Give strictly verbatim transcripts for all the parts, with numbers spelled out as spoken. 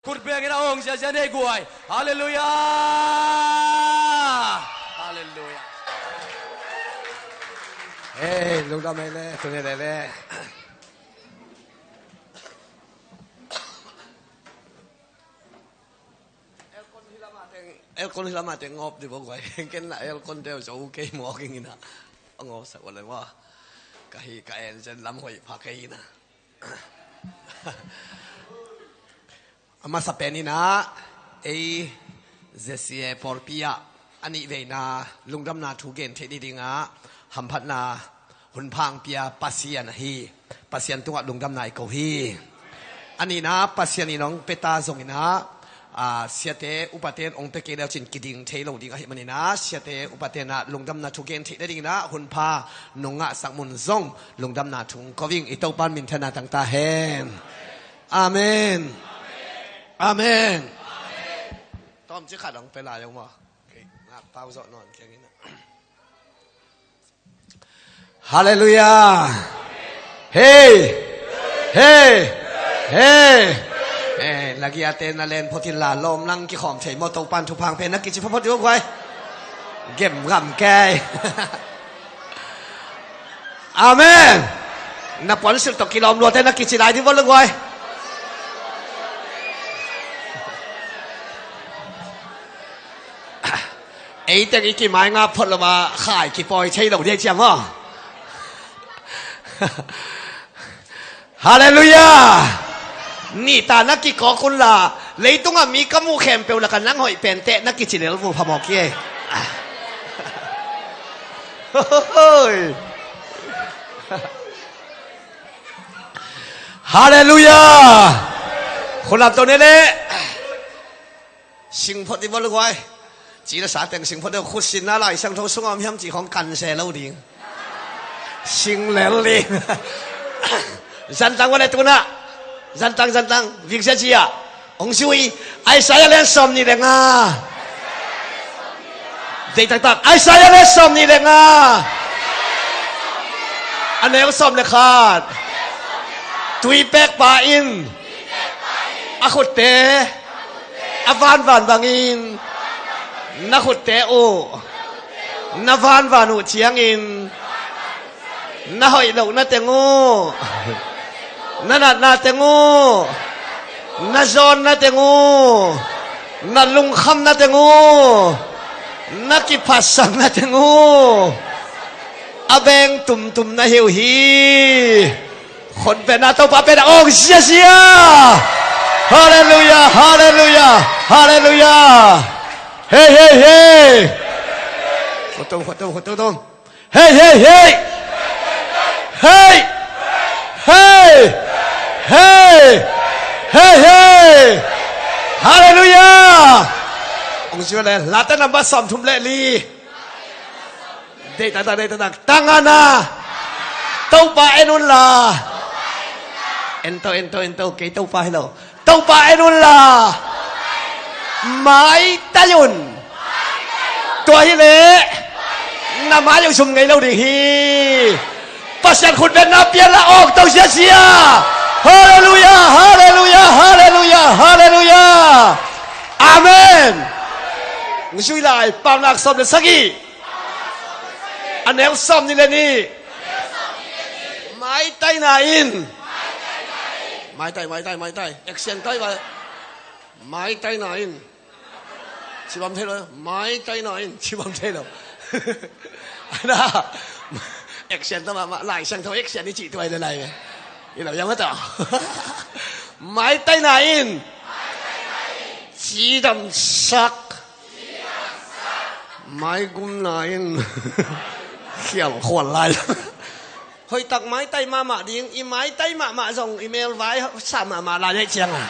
Khut bengin a ong ziazia nei guai. Halleluia. Halleluia. Hei, lungdam ei le, tuni le le. Aircon hi lamah teng, aircon hi lamah teng ngawp di bo guai. Ken la aircon deuh zo kei mawk ing ina. A ngawp sak ua le maw. Ka hi ka en zen lam hoih pha kei ina. A masa pen ina ei Z C A pawlpi ah a nih veina lungdamna thu gen theih ni dingah hamphatna hun pha hong pia Pasian ahi. Pasian tungah lungdamna i ko hi. A nihna Pasian in hong pia ta zong ina, aa, siate upate in hong pia kei leu cin kiding thei lo ding ahih man ina siate upate in ah lungdamna thu gen theih nading ina hun pha nong ngahsak mun zong lungdamna thu hong ko ing. I Topa in minthanna tang ta hen. Amen. Amen. Tawm ci khat hong pia lai hong maw. Kei ngak pau zawh nawn kiang ina. Halleluia. Hei. Hei. Hei. Hei, lagi ate na len phot in la lawm lang kikhawm thei maw, Topan thupha hong pia na kici phot phot uh guai. Gem ngam kei. Amen. Na puan silh tawh kilawm luate na kici lai di vawt le guai. Ei teng i kimai nga phot lo ma khai kipawi thei lo dia ciam aw. Halleluia. Nihta na kikawk unla leitungah mi ka muh khempeuh lakah nang hoih penteh na kici lel vupha mawk hi ei. Halleluia. Khunam to ne le. Sing phot i bol guai. Ci le sa teng sing phot deuh khutsinna Lai Siangtho sungah om hiam cih khong kan se lo ding. Sing lel ding. Zantang vale tuna. Zantang, zantang. Vik sia cia. Hong zui. Isaiah le sawm nih le nga. Dei taktak. Isaiah le sawm nih le nga. A neu sawm le khat. Tuipekpa in a khutte a vanvan bangin na khutte uh na vanvan uh ciangin na hoih loh na teng uh, na natna teng uh, na zawnna teng uh, na lungkhamna teng uh, na kiphatsakna teng uh a beng tumtum na hi uh hi. Khon pen a Topa pen a awng ziazia. Halleluia, halleluia, halleluia. Hei, hei, hei. Khotong, khotong, khotong, khotong. Hei, hei, hei. Hei. Hei. Hei, hei. Halleluia. Awng zia le, Late nambat sawm thum le li. Dei taktak, dei taktak. Tangana. Topa en unla. Ento, ento, ento. Kei Topa hi lo. Topa en unla. Maitai un. Tua hi leh na mai uh zum ngei lo ding hi. Pasian khut betna pian la awk to ziazia. Halleluia, halleluia, halleluia, halleluia. Amen. Zui lai, Paunak sawm le sagih. A neu sawm nih le nih. Maitaina in. Maitai, maitai, maitai. Action tai vai. Maitaina in. Cibam thei lo. Maitaina in. Cibam thei lo. Ana. Action ta mahmah. Lai Siangtho action i cih tuai le lai ve. I lo yang mata. Maitaina in. Cidamsak. Maigumna in khial khual lai. Hoihtak maitai mahmah ding, i maitai mahmah zong i melvai sa mahmah lai neih cianga.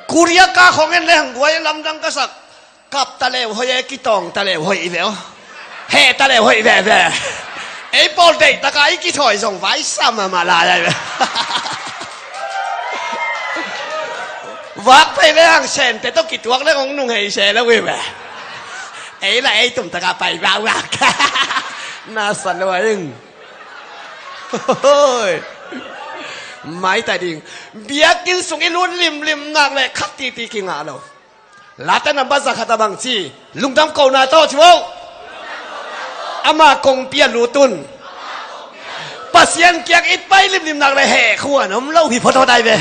Korea ka khong en le hang guai lamdang ka sak. Kap ta leu hoih e, kitawng ta leu hoih i ve aw. Heh ta leu hoih veve. Ei pawl deih taka i kithawi zong vai sa mahmah lai ai ve. Vak phei le hang sente tawh kituak le hong nung hei se lo i ve. Ei la ei tum taka pai vak vak. Na sa lo a ing. Hoi. Maitai ding. Biakinn sung i lut limlim nak le khat titi kingah lo. Late nambat za khat a bang ci. Lungdam kohna tawh ci vo. Ama kongpi a lut un. Pasian kiang i pai limlim nak le heh khuan om lo hi phot dai ve.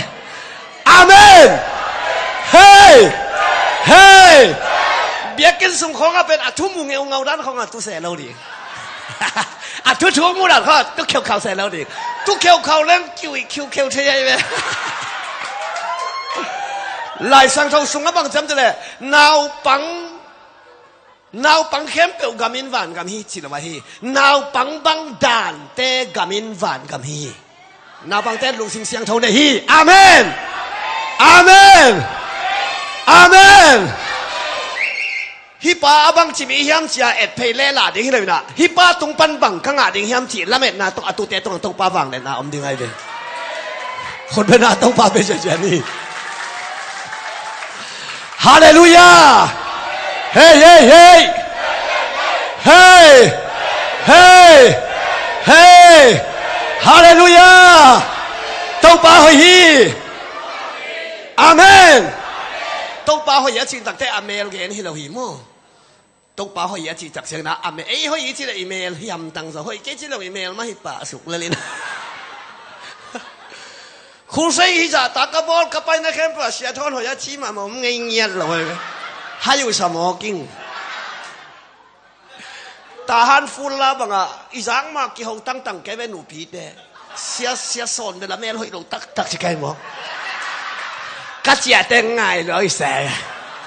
Amen. Hei. Hei. Biakinn sung khawngah pen a thu mu ngeungau dan khawngah tu se lo ding. A thu thu mu dan khawngah tu kheukhau se lo ding. Tu kheukhau leng kiu i khiukheu thei ai ve. Lai Siangtho sungah bang ciam cih leh naupang, naupang khempeuh gam in vangam hi ci lo ahi. Naupang bang dante gam in vangam hi. Naupangte lungsim siangtho nei hi. Amen. Amen. Amen. Hih pa a bang ci mi hiam ci a et phei le lah ding hi lo inah, hih pa tung pan bang ka ngah ding hiam ci lametna tawh a tute tungah Topa vangliatna om ding ahi ve. Khut bena Topa bia ciacia ni. Halleluiah. Hei, hei, hei. Hei. Hei. Hei. Halleluiah. Topa hoih hi. Amen. Topa hoih a cih takte a mel gen hi lo hi maw. Topa hoih a cih tak ciangin a mel, ei hoih i cih le i mel hi hamtang zaw, hoih kei cih le i mel mah hi pah suk lel in. Khusei hi zah ta ka bawl ka paina khempeuh a sia thawn hoih a cih mahmah om ngei ngiat lo hi. Hai uh sa mawk ing. Tahan full la bangah i zang mah kiho tangtang kei ve nupite. Sia, sia sawn ve la mel hoih lo taktak ci kai maw. Ka ciate ngai lo i se.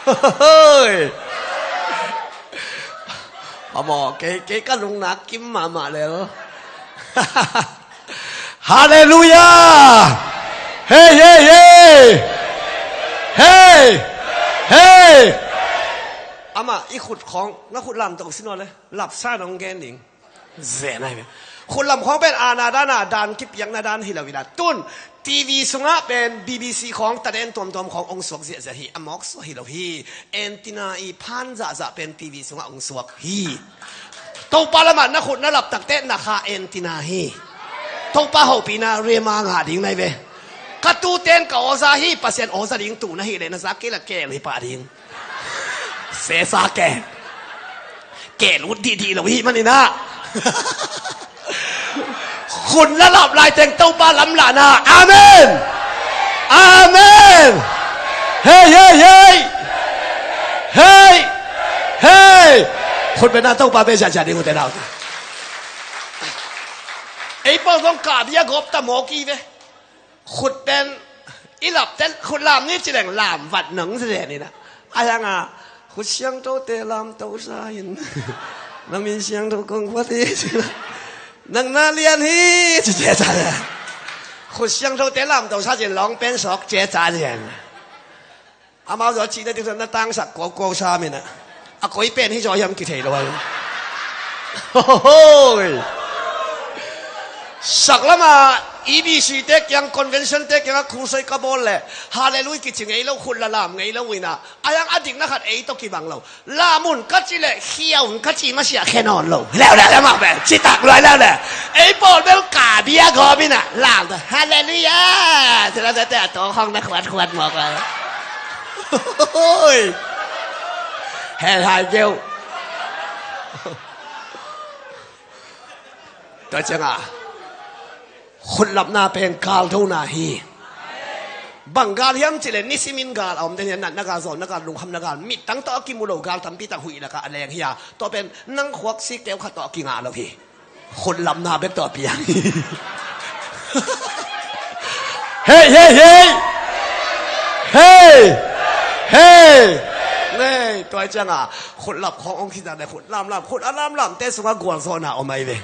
Hoi. Mamaw, kei, kei ka lungnak kim mahmah lel. Halleluiah. Hei, hei, hei. Hei. Hei. Amah i khut khawng, na khut lamto si naw le. Lapsa nong gen ding. Zen ahi ve. Khut lam khawng pen ana dana dan kipiakna dan hi lo inah tun TV sungah pen BBC khawng taden tuamtuam khawng ong suak ziahziah hi. A mawk suak hi lo hi. Antenna i phan zahzah pen TV sungah ong suak hi. Topa lamah na khut na lap takte na kha antenna hi. Topa hopihna rema ngah ding nai ve. Ka tuten ka awza hi, Pasian awza ding tu na hi le na zak kei la kel hi pah ding. Sesa ke. Ke lut dihdih lo hi maninah. Khut na lap laiteng Topa lamlahna. Amen. Amen. Hei, hei, hei. Hei. Hei. Khut bena Topa bia ciacia ding ute naute. Ei pawl zong kah bia gawp ta mawk i ve. Khut pen i lap ten khut lam ni ci leng lam vat nong ci zen inah. A hianga khut siangthote lamto sa in. Na min siangtho kong phat hi ci la. Nang na lian hi ci ce ca le. Khut siangthote lamto sa cin lawng pen sawk ce ca lian. Amau zaw cihna ding na tangsak kuakua sam inah a koi pen hi zaw hiam kithei lo ahi. Hohohoi. Saklama EBC te kiang convention te kiangah khusei ka bawl le halleluiah kici ngei lo khut la lam ngei lo inah a hiang a dikna khat ei tawh kibang lo. Lam un ka ci le khia un ka ci masiah khe nawn lo. Leuleu le mah pen citak luai leuleu. Ei pawl bel ka bia gawp inah lam ta halleluiah. Tila tete a tawkhawng na khuatkhuat mawk lai. Hoi. Hel hai keu. Tua cianga khutlapna pen kal thona hi. Bang gal hiam cih le nisimin gal a om den hian natna gal zawlna gal lungkhamna gal mittang tawh a kimu lo gal tampi tak huih lakah a leng hi a tua pen nang khuak si keu khat tawh a kingah lo hi. Khutlapna bek tawh a piang hi. Hei, hei, hei. Hei. Hei. Nei tua cianga khutlap khawng ong khita le khut lamlam khut a lamlamte sungah gualzawhna om ahi ve.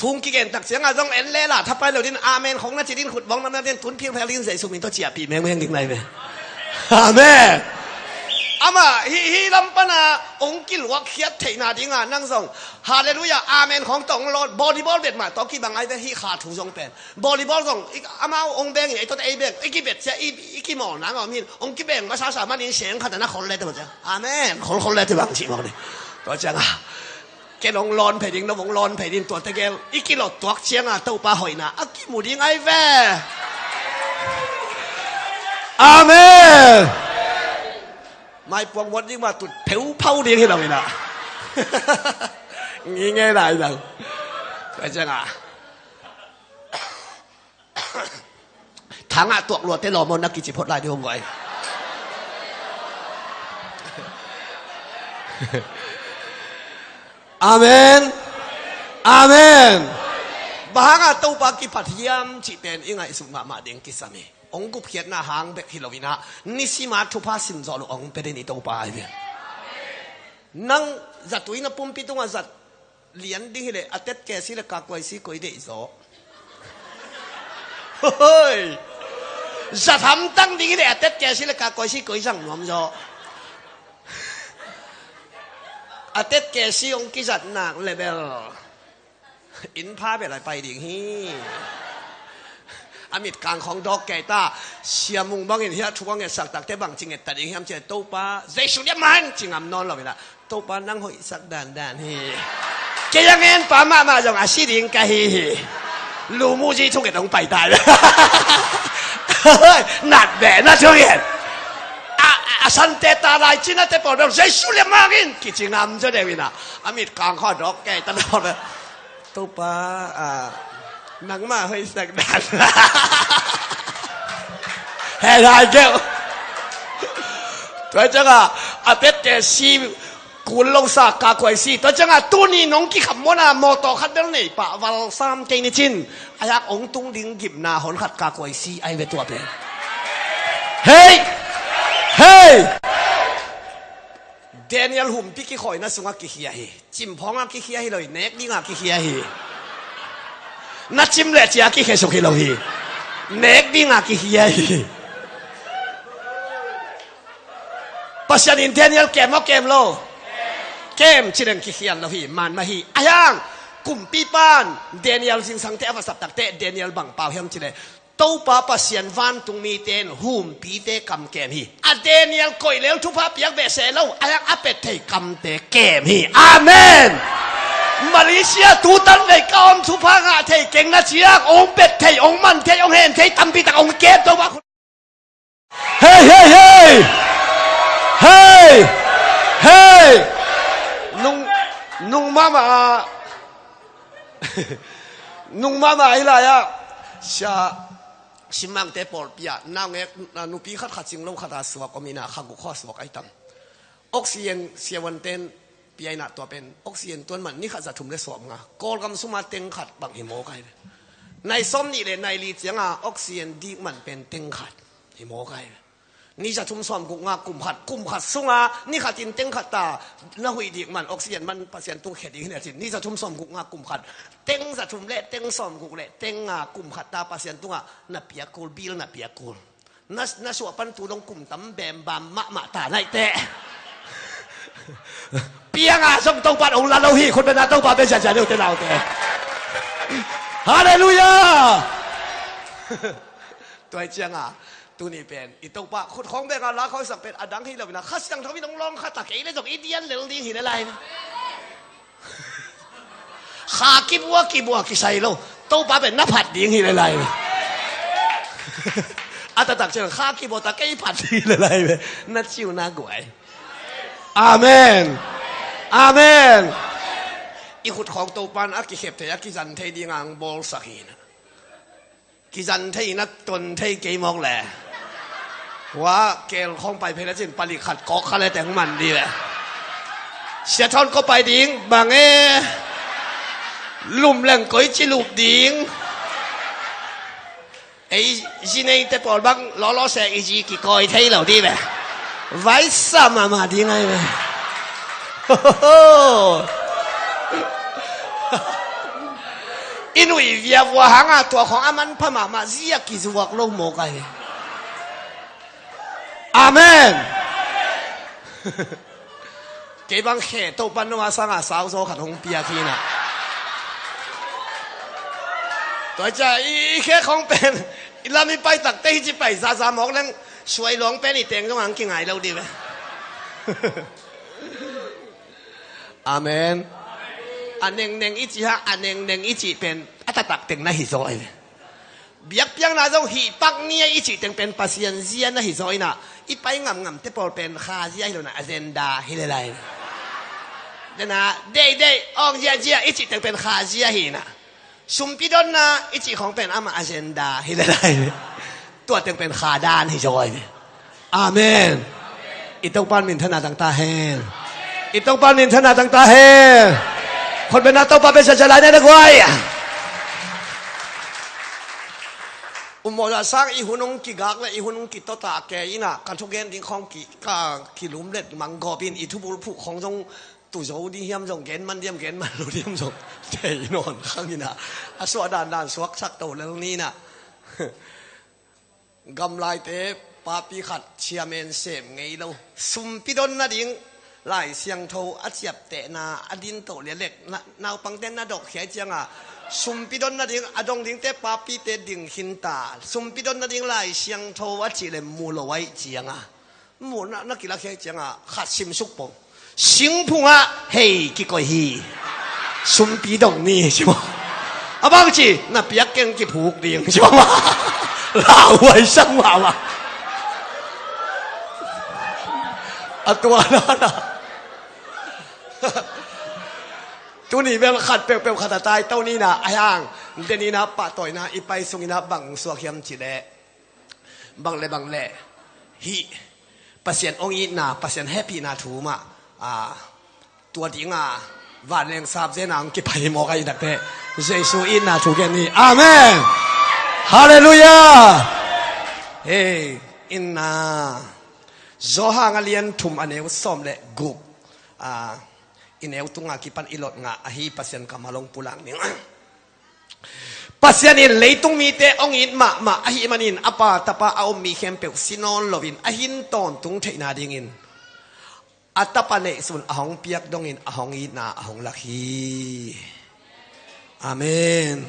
Thu kigen tak ciangah zong en lela thapai lo din amen khong na ci din khut bawng na na din tun phialphial din Jesu min tawh ciahpih mengmeng ding lai ve. Amen. Amah hih hih lam pana ong kiluak khiat theihna dinga nang zong halleluiah amen khong tawh ong lawt volleyball bet mah tawh kibang ai ve hih kha thu zong pen volleyball zong amau ong bengin ei tawh ei beng i kibet cia i kimawl nang a om hin ong kibeng masasa manin seng khat a na khol le te mah cia amen kholkhol le te bang cih mawk ni. Tua cianga Ken hong lawn phei ding, no hong lawn phei ding, tuate gel i kilawh tuak cianga Topa hoihna a kimu ding ahi ve. Amen. Maipuang muat ding mah tut pheuphau ding hi lo inah. Ngi ngei lai lo. Tua cianga thangah tuak luate lawm aw na kici phot lai ding hong guai. Amen. Amen. Bang hanga Topa kiphat hiam cih pen i ngaihsut mahmah ding kisam hi. Hong gupkhiatna hang bek hi lo inah nisima thupha simzawh lo hong pia den i Topa ahi ve. Nang zatui na pumpi tungah zat lian ding hileh a tet kesi le kakuaisi koi deih zaw. Hoi. Zat hamtang ding hileh a tet kesi le kakuaisi koi zang nuam zaw. A tet kesi hong kizat nak lebel inn pha bel a pai ding hi. A mit kang khong dawk kei ta. Siamung bangin hiah thu a ngetsak takte bang ci ngetta ding hiam cih Topa Jesu liam man ci ngam nawn lo inah Topa nang hoihsak dandan hi. Kei a ngen pa mahmah zong a si ding ka hi hi. Lumuzi thunget hong pai ta. Nat beh na thunget. A, a sante ta lai cinate pawl bel Jesu liam mangin kici ngam zaw deuh inah a mit kang khaw dawk kei ta dawk. Topa, ah, nangmah hoihsak dan. He lai keuh. Tua ciangah a tet kesi kul lo sa kakuaisi. Tua ciangah tuni nong kikham mawna mawtaw khat bel nei pah val sam kei ni cin. A yak ong tung ding gimna hon khat kakuaisi ahi ve tua pen. Hei! Hei! Daniel humpi kikhawina sungah kikhia hi. Cimphawngah kikhia hi lo hi, nek dingah kikhia hi. Na cim leh cia kikhesuk hi lo hi. Nek dingah kikhia hi. Pasian in Daniel kem maw kem lo? Kem cileng kikhial lo hi, man mah hi. Ahiang kumpipan Daniel zingsangte a va saptakte Daniel bang pau hiam cileh Topa Pasian vantung mite in humpite kam kem hi. A Daniel koih lel thupha piak behseh lo, a yak a pet thei kamte kem hi. Amen. Malaysia tutan vei ka om thupha ngah thei keng na ciak ong pet thei, ong man thei, ong hen thei tampi tak ong kem Topa. Hei, hei, hei. Hei. Hei. Nung, nung mama. Nung mahmah ahi lai-ah sia simmangte pawlpi ah naungek nupi khat kha cing lo khat a suak om inah kha guk khaw a suak ahi tam. Oxygen siavuanten piainah tua pen oxygen tuan man ni khat za thum le sawm nga Kawlgam suma teng khat bang hi mawk ahi ve. Nai sawm nih le nai li cianga oxygen dik man pen teng khat hi mawk ahi ve. Ni za thum sawm guk nga kum khat, kum khat sunga ni khatin teng khat ta na huih dik man oxygen man Pasian tung khia ding hi le cin ni za thum sawm guk nga kum khat, teng za thum le teng sawm guk le teng nga kum khat ta Pasian tungah na piak kul, bil na piak kul. Na, na suah pan tu dong kum tam bembam mahmah ta naih teh. Pianga zong Topan ong la lo hi, khut bena Topa bia ziazia deuh te naute. Halleluiah. Tua hi cianga tuni pen i Topa khut khawng beka la khawngsak pen a dang hi lo ina Kha Siangtho in hong lawng kha ta kei le zong i dian lel ding hi le lai. Kha kibua kibua kisai lo Topa pen na phat ding hi le lai. A taktak cian kha kibua ta kei phat ding hi le lai. Na ciu na guai. Amen. Amen. I khut khawng Topan a kikhep thei a kizan thei dinga ang bawlsak hi na. Kizan thei na ton thei kei mawk le. Hua kel khawng pai phei na cin palik khat kawk kha le teng man di le. Sia thawn ko pai ding bang e. Lum leng koi ci lup ding. Ei zi nei te pawl bang lawlaw se i zi kikawi thei lo di ve. Vaisa mahmah ding ahi ve. I nuih viavua hanga tua khawng a manpha mahmah zi a kizuak lo mawk ahi. Amen. Kei bang khe Topan noma sanga sauzaw khat hong piak hi na. Tua cia i, i khe khawng pen i lam i pai takte hi ci pai zaza mawk leng suai luang pen i teng zong ang kingai lo di ve. Amen. A nengneng i cih hang, a nengneng i cih pen a taktak teng na hi zaw hi ve. Biakpiakna zong hih pak ni a i cih teng pen Pasian zia na hi zaw inah, i pai ngamngamte pawl pen Kha zia hi lo inah, agenda hi le lai. Dena deih deih, awng ziahziah i cih teng pen Kha zia hi inah, sumpi donna i cih khawng pen amah agenda hi le lai. Tua teng pen Kha dan hi zaw hi ve. Amen. I Topa minthanna tang ta hen. I Topa minthanna tang ta hen. Khutbetna Topa pe sa sa lai na guai. Umawh zah sang i hun hong kigak le i hun hong kitota kei inah, kan thugen ding khawng ki, ka kilumlet manggawp in, i thubulphuh khawng zong tu zo ding hiam zong, gen man diam gen man lo diam zong thei nawn khang inah, a suah dandan suaksak to lel ni inah. Gamlaite papi khat chairman sem ngei lo, sumpi don nading Lai Siangtho a ciaptehna a din toh lialek, na, naupangte na dok hiai cianga, sumpi don nading a dong dingte papite ding khinta, sumpi don nading Lai Siangtho a cih le mu lo aih cianga, mu na, na kilak hiai cianga khat simsuk pong. Singphungah hei kikoih hi. Sumpi dong ni, ci maw. A bang ci, na piak keng kiphuk ding, ci maw. Lauhuai sang mahmah. A tua na na. Tuni bel khat peuhpeuh khat a tai to ni inah, a hiang. Deninah pahtawina i pai sunginah bang suak hiam ci leh, bang le bang le hih Pasian hong itna, Pasian hehpihna thu mah, a, tua dinga vanleng sap zena hong kipai mawk a i takte, Jesu itna thu gen ni. Amen. Halleluiah. Hei, inna Johan a lian thum a neu sawm le guk, a, i neu tunga kipan i lot ngah ahi Pasian kammal hong pulak ning. Pasian in leitung mite hong it mahmah ahih manin a Pa, Tapa a om mi khempeuh si nawn loin a hin tawntung theihna dingin a Tapa neihsun a hong piak dongin a hong itna a hong lak hi. Amen.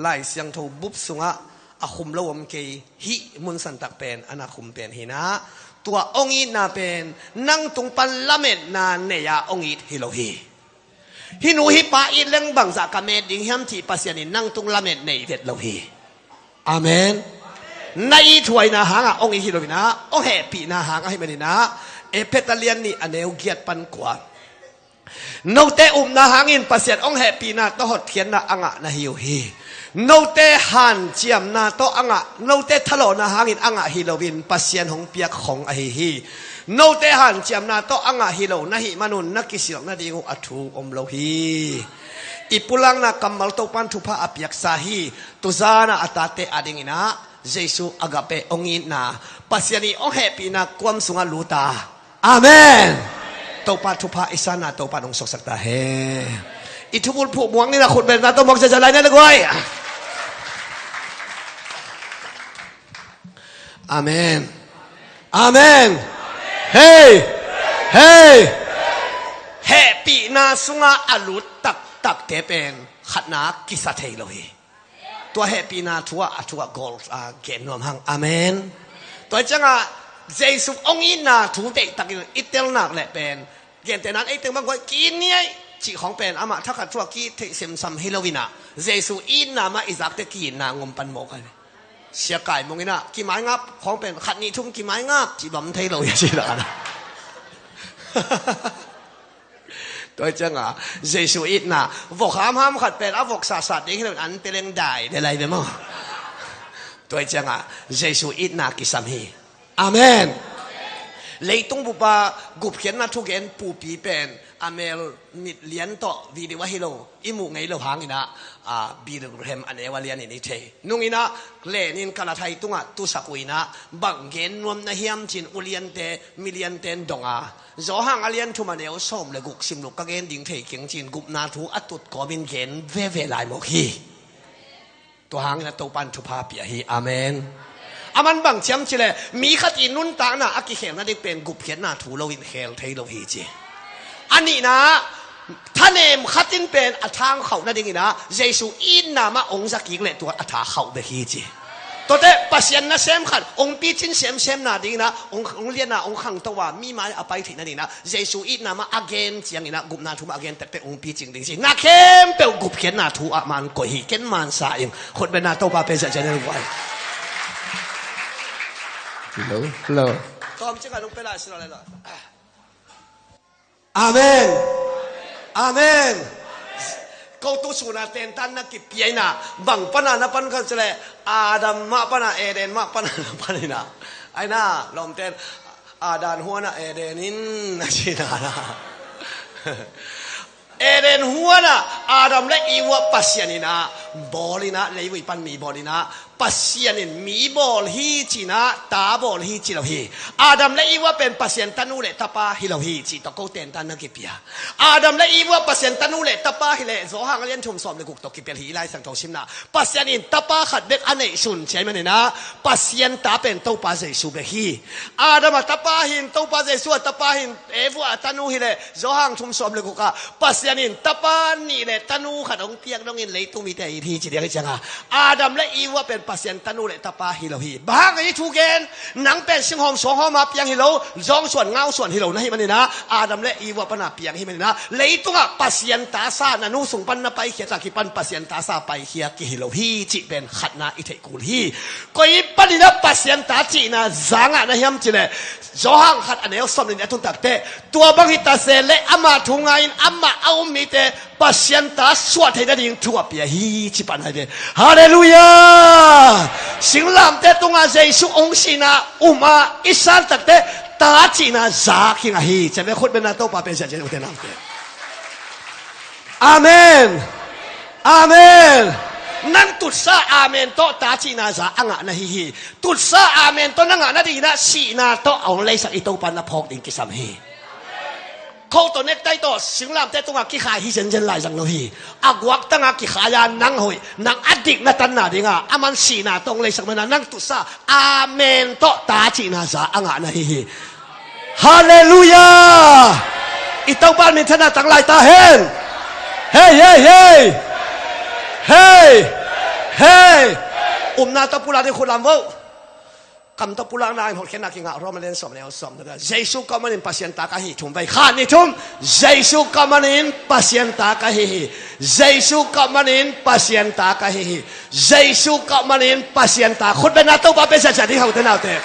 Lai Siangtho bup sungah a khum lo om kei, hih mun santak pen a na khum pen hi inah, tua hong itna pen nang tung pan lametna nei-a hong it hi lo hi. Hih nu hih pa it leng bangzah ka met ding hiam cih Pasian in nang tung lamet nei vet lo hi. Amen. Na ithuaina hangah hong it hi lo inah, hong hehpihna hang ahih maninah, Efesa lian nih a neu giat pan kua. Note upna hangin Pasian hong hehpihna tawh hotkhiatna a ngah na hi uh hi. Note hanciamna tawh a ngah, note thalawhna hangin a ngah hi loin Pasian hong piak khong ahi hi. Note hanciamna tawh a ngah hi lo na hih manun na kisilh nading uh a thu om lo hi. I pulakna kammal Topan thupha a piaksa hi. Tuzana a tate adinginah Jesu agape hong itna, Pasian ih hong hehpihna kuam sungah luta. Amen. Topa thupha i sanna Topa nong suaksak ta hen. I thubul phuh muang nina khutbetna tawh muang ciacia lai na guai. Amen. Amen. Hei. Hei. Hehpihna sungah a lut taktakte pen khatna kisa thei lo hi. Tua hehpihna thu ah a thu ah gol a gen nuam hang. Amen. Tua ciangah Jesu hong itna thu deihtakin i telnak leh pen gentehna in ei teng bang guai ki-it ni ei cih khawng pen amah thakhat thu ah ki-it theih semsam hi lo inah Jesu itna mah i zakte ki-itna ngom pan mawk a hi. Sia Kai Mung inah kimaingap khawng pen khat nih thum kimaingap cih bam thei lo hi a cih dan a. Tua ciangah Jesu itna vok hamham khat pen a vok sahsah ding hi lo in an peleng dai de lai ve maw? Tua ciangah Jesu itna kisam hi. Amen. Leitung bupa gupkhiatna thugen pupi pen a mel mit lian tawh video ahi lo i muh ngei lo hanginah, a, Billy Graham a neu a lianin i thei. Nunginah lenin kalathai tungah tusak uh inah bang gen nuam na hiam cin uliante miliante in donga Johan a lian thum a neu sawm le guk simluk ka gen ding thei keng cin gupna thu a tut kawmin gen veve lai mawk hi. Tua hangin a Topan thupha pia hi. Amen. A man bang ciam cileh mi khat i nuntakna a kikhel nading pen gupkhiatna thu loin khel thei lo hi ci. A nihna thanem khatin pen a thang khauh nadinginah Jesu itna mah ong zakik leh tua a tha khauh bek hi ci. Tuate Pasian nasem khat hong picin semsem nadingin ah, hong, hong liatna hong khangto a, mi mai a pai theih nadingin ah, Jesu itna mah a gen ciangin ah, gupna thu mah a gen takte hong picing ding ci. Na khempeuh gupkhiatna thu ah man koih hi, ken mansa ing. Khutbetna Topa pe ziahziah ni lo guai. Hello, hello. Tawm cik a lungpela si lo le lo. Amen. Amen. Ko tu suna tentan na kipia ina, bang pana na pan kha cele, Adam mah pana, Eden mah pana na pan ina. Aina lawmten, Adam huana Eden in na sina na. Eden huana Adam le Eva Pasian ina bawl ina, leivui pan mi bawl ina, Pasian in mi bawl hi cina, ta bawl hi ci lo hi. Adam le Eva pen Pasian tanu le tapa hi lo hi ci tawh ko tentan na kipia. Adam le Eva Pasian tanu le tapa hi le, Johan a lian thum sawm le guk tawh kipel hi. I Lai Siangtho simna, Pasian in tapa khat bek a neih sun ciai manina, Pasian ta pen Topa Jesu bek hi. Adam a tapa hin, Topa Jesu a tapa hin, Eva a tanu hi le, Johan thum sawm le guk ah Pasian in tapa nih le tanu khat hong piak dongin leitung mite a it hi ci diak hi cianga, Adam le Eva pen Pasian tanu le tapa hi lo hi. Bang hang a i thu gen, nang pen singhawm suanghawm a piang hi lo, zawngsuan ngausuan hi lo na hi manina, Adam le Eva pana piang hi manina, leitungah Pasian ta sa na nu sung pan na paikhiat a kipan Pasian ta sa paikhia kihi lo hi cih pen khatna i theih kul hi. Koi panin a Pasian ta cihna za ngah na hiam cih leh, Johan khat a neu sawm le nih a tun takte, tua bang hi ta se leh ama thu ngai-in amah a um mite Pasian ta suah theih nading thu a pia hi ci pan hai ve. Halleluiah! Singlamteh tungah Jesu hong sihna um a i san takte, ta cihna za kingah hi. Cian ve, khutbetna Topa pe ziahziah ni lo te nang te. Amen. Amen. Nang tutsa amen tawh ta cihna za a ngah na hi hi. Tutsa amen tawh na ngah nadingin ah sihna tawh a hong leisak i Topa na phawk ding kisam hi. Coat tawh necktie tawh singlamteh tungah kikhai hi zenzen lai zang lo hi. A guaktangah kikhai a nang hoih, nang a dik na tanna dingah a man sihna tawh hong leisak mana nang tutsa amen tawh ta cihna za a ngah na hi hi. Halleluiah! I Topa minthanna tang lai ta hen. Hei, hei, hei. Hei. Hei. Upna tawh pulak ding khut lam vo. Kam tawh pulakna in hotkhiatna kingah. Roma lian sawm neu sawm. Jesu ka manin Pasian ta ka hi. Thum vei, khat, nih, thum. Jesu ka manin Pasian ta ka hi hi. Jesu ka manin Pasian ta ka hi hi. Jesu ka manin Pasian ta. Khutbetna Topa pe ziahziah ni lo te nang te.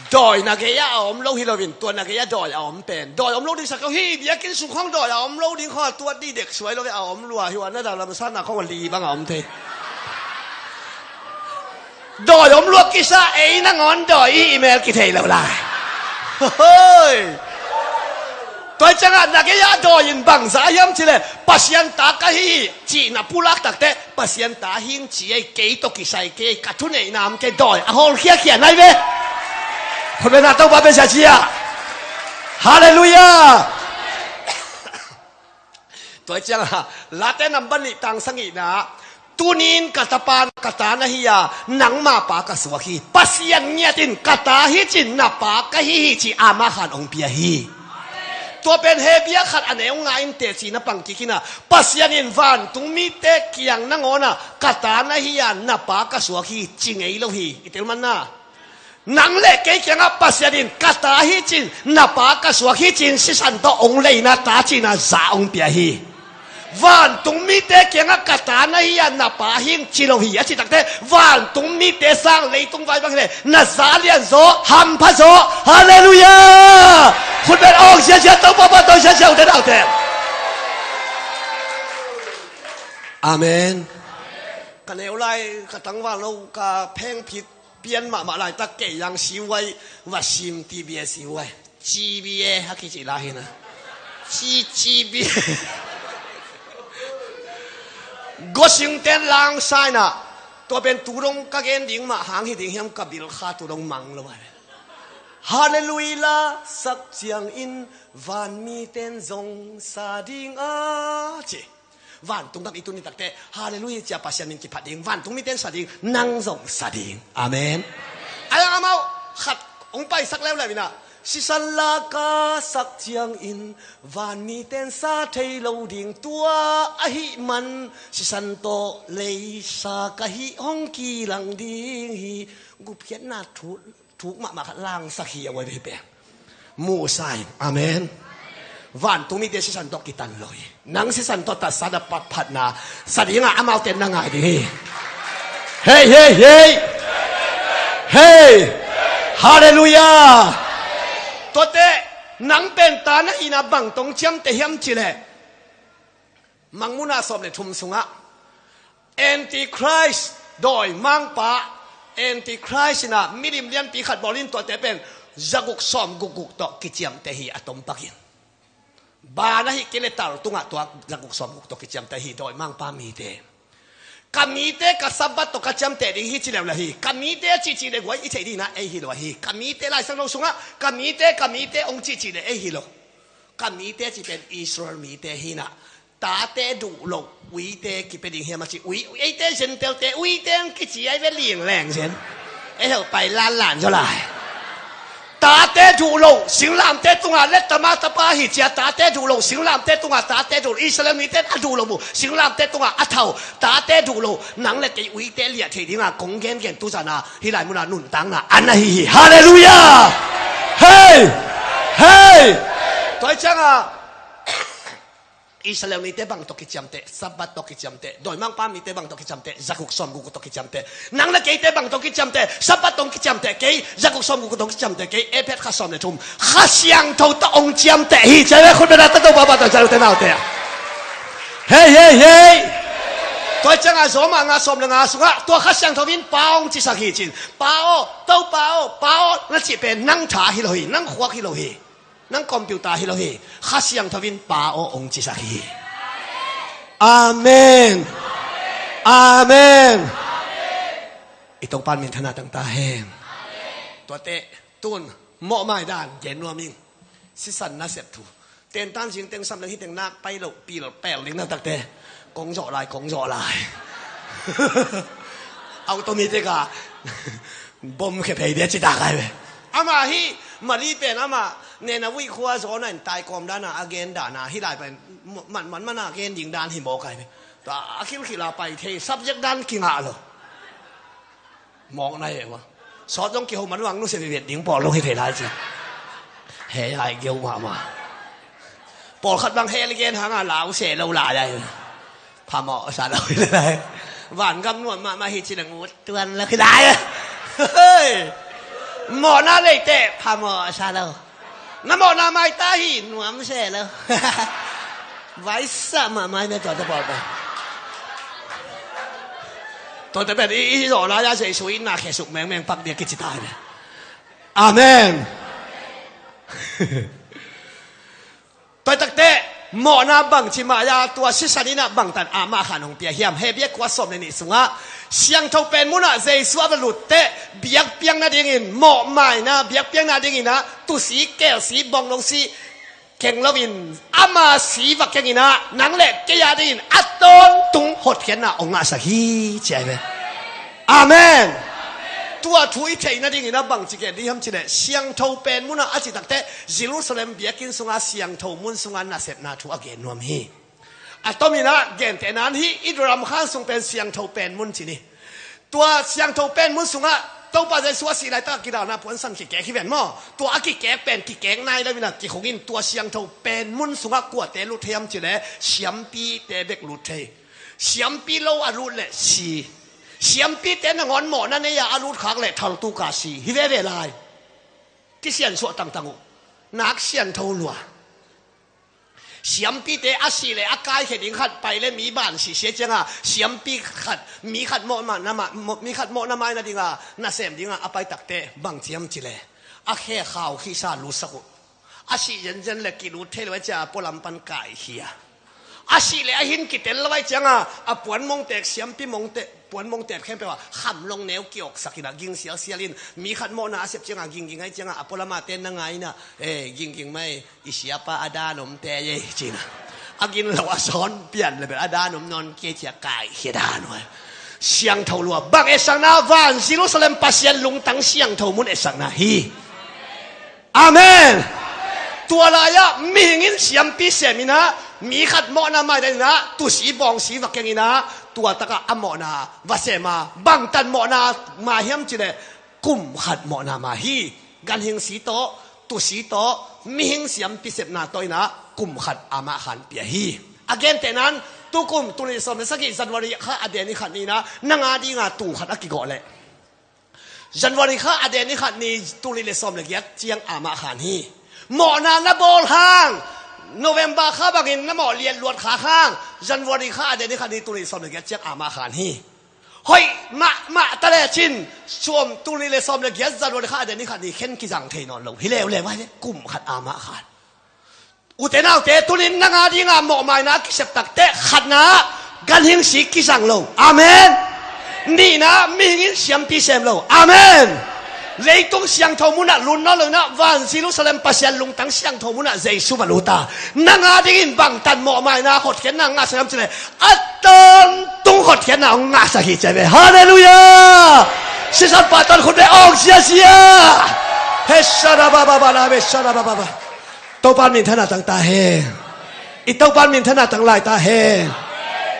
Dawi na gei-ah a om lo hi loin, tua na gei-ah dawi a om pen dawi om lo ding sak lo hi. Biakinn sung khawng dawi a om lo ding khawng a tuat dih dek suai lo ve, a om lua hi ua, na dang lamsanna khawng a li bang a om thei. Dawi om lua kisa, ei nangawn dawi i mel kithei lo lai. Hoi. Tua ciangah na gei-ah dawi in bang za hiam cih leh, Pasian ta ka hi hi cih na pulak takte, Pasian ta hing ci ei, kei tawh kisai kei, ka thuneihna om kei, dawi a hawlkhiakhia nai ve. Khutbetna Topa pe ziahziah. Halleluiah. Tua ciangah Late nambat nih tang sagihna, tunin ka tapa, ka ta na hi a, nangma pa ka suak hi. Pasian ngiat in ka ta hi cin, na pa ka hi hi ci ama khan hong pia hi. Tua pen Hebru khat a neu nga in teci na pang kik in ah, Pasian in vantung mite kiang nangawn ah ka ta na hi a, na pa ka suak hi ci ngei lo hi. I tel manna. Nang le kei kiangah Pasian in ka ta hi cin, na pa ka suak hi cin sisan tawh hong leina ta cihna za hong pia hi. Vantung mite kiangah ka ta na hi a, na pa hing ci lo hi a cih takte, vantung mite sang leitung vai bang hi leh na za lianzaw, hamphazaw. Halleluiah. Khutbet awng ziahziah, Topa pa tawh ziahziah uh te nau te. Amen. Ka neu lai ka tangval lo ka phengphit pian mahmah laitak kei yang siuai va sim T B A siuai. G B A a kici lai hi na. Ci G B A. Gosingten lang saina. Tua pen tu dong ka gen ding mah hang hi ding hiam, ka bil kha tu dong mang lo ai. Halleluiah la sak ciangin vanmiten zong sa ding a ci. Vantung gam i tun ni takte, Halleluiah cia Pasian min kiphat ding, vantung miten sa ding, nang zong sa ding. Amen. Ayang amau khat hong paisak leuleu inah, Sisan laka sak ciangin vanmi ten sa thei lo ding tua ahih man, sisan tawh leisa ka hih hong kilang ding hi. Gupkhiatna thuk, thuk mahmah khat langsak hi a, uai vei pen. Muhsa in. Amen. Vantungmite sisan tawh kitan lo hi. Nang sisan tawh tatsa na patphatna sa dingah amaute na ngai ding hi. Hei, hei, hei. Hei. Halleluiah. Tuate, nang pen ta na hihna bang tawh hong ciamteh hiam cih leh, Mangmuhna sawm le thum sungah Antichrist, dawimangpa, Antichrist in ah milim lianpi khat bawl in, tuate pen zaguk sawm gukguk tawh kiciamteh hi a tom pakin. Ban ahih kei leh tal tungah tua zaguk sawm guk tawh kiciamteh hi, dawimangpa mite. Ka mite ka Sabbath tawh ka ciamteh ding hi ci leuleu hi. Ka mite a cihcih leh guai i theih ding in ah ei hi lo ahi. Ka mite, Lai Siangtho sungah ka mite, ka mite hong cihcih leh ei hi lo. Ka mite cih pen Israel mite hi in ah, tate duh loh uite kipia ding hiam a ci. Ui, eite Gentile-te uite hong kici ai ve, lingleng zen. Ei heuh pai lanlan zaw lai. Tate duh loh singlamteh tungah lettama tapa hi ci a, tate duh loh singlamteh tungah tate duh, Israel mite a duh loh mu singlamteh tungah a thau, tate duh loh nang le kei uite liah theih dingah kong gengen tu zan a hih lai munah nuntakna a na hi hi. Halleluiah. Hei. Hei. Tua hi ciangah Israel mite bang tawh kiciamteh? Sabbath tawh kiciamteh. Dawimangpa mite bang tawh kiciamteh? Zaguk sawm gukguk tawh kiciamteh. Nang le keite bang tawh kiciamteh? Sabbath tawh kiciamteh kei, zaguk sawm gukguk tawh kiciamteh kei. Efesa khat sawm le thum. Kha Siangtho tawh hong ciamteh hi. Ciai ve, khut beng a, ta to papa ta, ciai te naute. Hei, hei, hei. Tua ciangah Roma nga sawm le nga sungah tua Kha Siangtho in Pa aw hong cisak hi cin. Pa aw, Topa aw, Pa aw na cih pen nang tha hi lo hi, nang khuak hi lo hi. Nang computer hi lo hi. Kha Siangtho in Pa aw hong cisak hi. Amen. Amen. I Topa minthanna tang ta hen. Tuate, tun mawhmai dan gen nuam ing. Sisan nasep thu. Tentan zing teng sam leng hi teng nak pai loh pil pel ding na takte. Kong zawh lai, kong zawh lai. Automatic a bom khia phei dia ci ta kai ve. Amah hi, Mali pen amah Nunavut khua zaw na in tai kawm dan a a gen dan a, hih lai pen man man man a gen ding dan hi mawk ai ve. Tua a khilkhil a pai thei, subject dan kingah lo. Mawk na hi e ua. Sawt zong kiho man vang nusia vivet ding pawl zong hi thei lai ci. He ai geu mahmah. Pawlkhat bang hel i gen hanga lau se lo lai ai. Phamawh sa lo hi lai. Vangam nuam mahmah hi ci na ngut tuan lo hi lai. Hei. Mawhna leiteh phamawh sa lo. Na mawhna maita hi nuam se lo. Vaisa mahmah hi na tuate pawl pen. Tuate pen i, i zawh lai-a Jesu itna khesuk mengmeng pak dia kici ta hi. Amen. Tua takte, mawhna bangci mah a tua sisan in ah bangtan amah khan hong pia hiam? Hebru kua sawm le nih sungah, siangtho pen munah Jesu a va lutte, biakpiak nadingin, mawhmaina biakpiak nadingin ah, tusi, kelsi, bawngnosi keng loin, ama si va kengin ah, nang le kei a dingin a tawntung hotkhiatna hong ngahsak hi, ci ai ve. Amen. Tua thu i theih nadingin a bangci gen ding hiam cileh, siangtho pen munah a ci takte, Jerusalem biakinn sunga siangtho mun sunga nasepna thu a gen nuam hi. A tomin ah gentehna in hih i Ram Khan sung pen siangtho pen mun ci ni. Tua siangtho pen mun sungah Topa Jesu a sih laitak a kidalna puansan kikek hi ven maw? Tua a kikek pen kikek nai lo in ah kikhungin tua siangtho pen mun sungah kuate lut thei hiam cileh, siampite bek lut thei. Siampi lo a lut leh si. Siampite nangawn mawhna nei-a a lut khak leh thaltuk a si hi veve lai. Kisiansuah tangtang uh. Nak siangtho lua. Siampite a sih leh a kaikhia ding khat pai leh mi ban sihsia cianga siampi khat, mi khat mawhna mai, mi khat mawhna mai nadinga nasem dinga a pai takte bang ci hiam cileh, a khe khau khisa lutsak uh. A sih zenzen le kilut thei lo ai cia a pualam pan kaikhia. A sih le a hin kitel lo ai cianga a puan mongtek, siampi mongtek, puan mongtek khempeuh a khamlong neu kiawksak in ah ging sialsial in, mi khat mawhna a sep cianga gingging ai cianga a pualama ten na ngai in ah, eh, gingging mai, i siapa a dan omte ei cina. A gin lo a sawn pian le bel a dan om nawn kei cia kaikhia dan uh ai. Siangtho lua bang etsakna, van Jerusalem Pasian lungtang siangtho mun etsakna hi. Amen. Tua lai-ah mihing in siampi sem in ah, mi khat mawhna maidan in ah, tusi bawngsi va keng in ah, tua takah a mawhna va sem a, bangtan mawhna ma hiam cih leh, kum khat mawhna ma hi. Ganhing si tawh, tusi tawh, mihing siampi sepna tawh in ah kum khat amah khan pia hi. A gentehna in, tukum tul nih le sawm le sagih January kha a den ni khat ni in ah, nang a ding a tuu khat a kigawh leh, January kha a den ni khat ni tul nih le sawm le giat ciang amah khan hi. Mawhna na bawl hang, November kha bangin na mawh liatluat kha hang, January kha a den ni khat ni tul nih le sawm le giat ciang amah khan hi. Hoih mahmah ta lecin, sawm, tul nih le sawm le giat January kha a den ni khat ni khen kizang thei nawn lo hi leuleu, vai ve, kum khat amah khan. Ute naute, tuni in nang a ding a mawhmaina kisep takteh, khatna, ganhing si kizang lo. Amen. Nihna, mihing in siampi sem lo. Amen. Leitung siangtho munah lut nawn lo in ah, van Jerusalem Pasian lungtang siangtho munah Jesu va lut a, nang a dingin bangtan mawhmaina hotkhiatna ngahsak hiam cih leh, a tawntung hotkhiatna hong ngahsak hi ci ve. Halleluiah. Sisan pahtawi khut beng, awng ziazia. He shara baba bala, he shara baba bala. Topa in minthanna tang ta hen. I Topa in minthanna tang lai ta hen.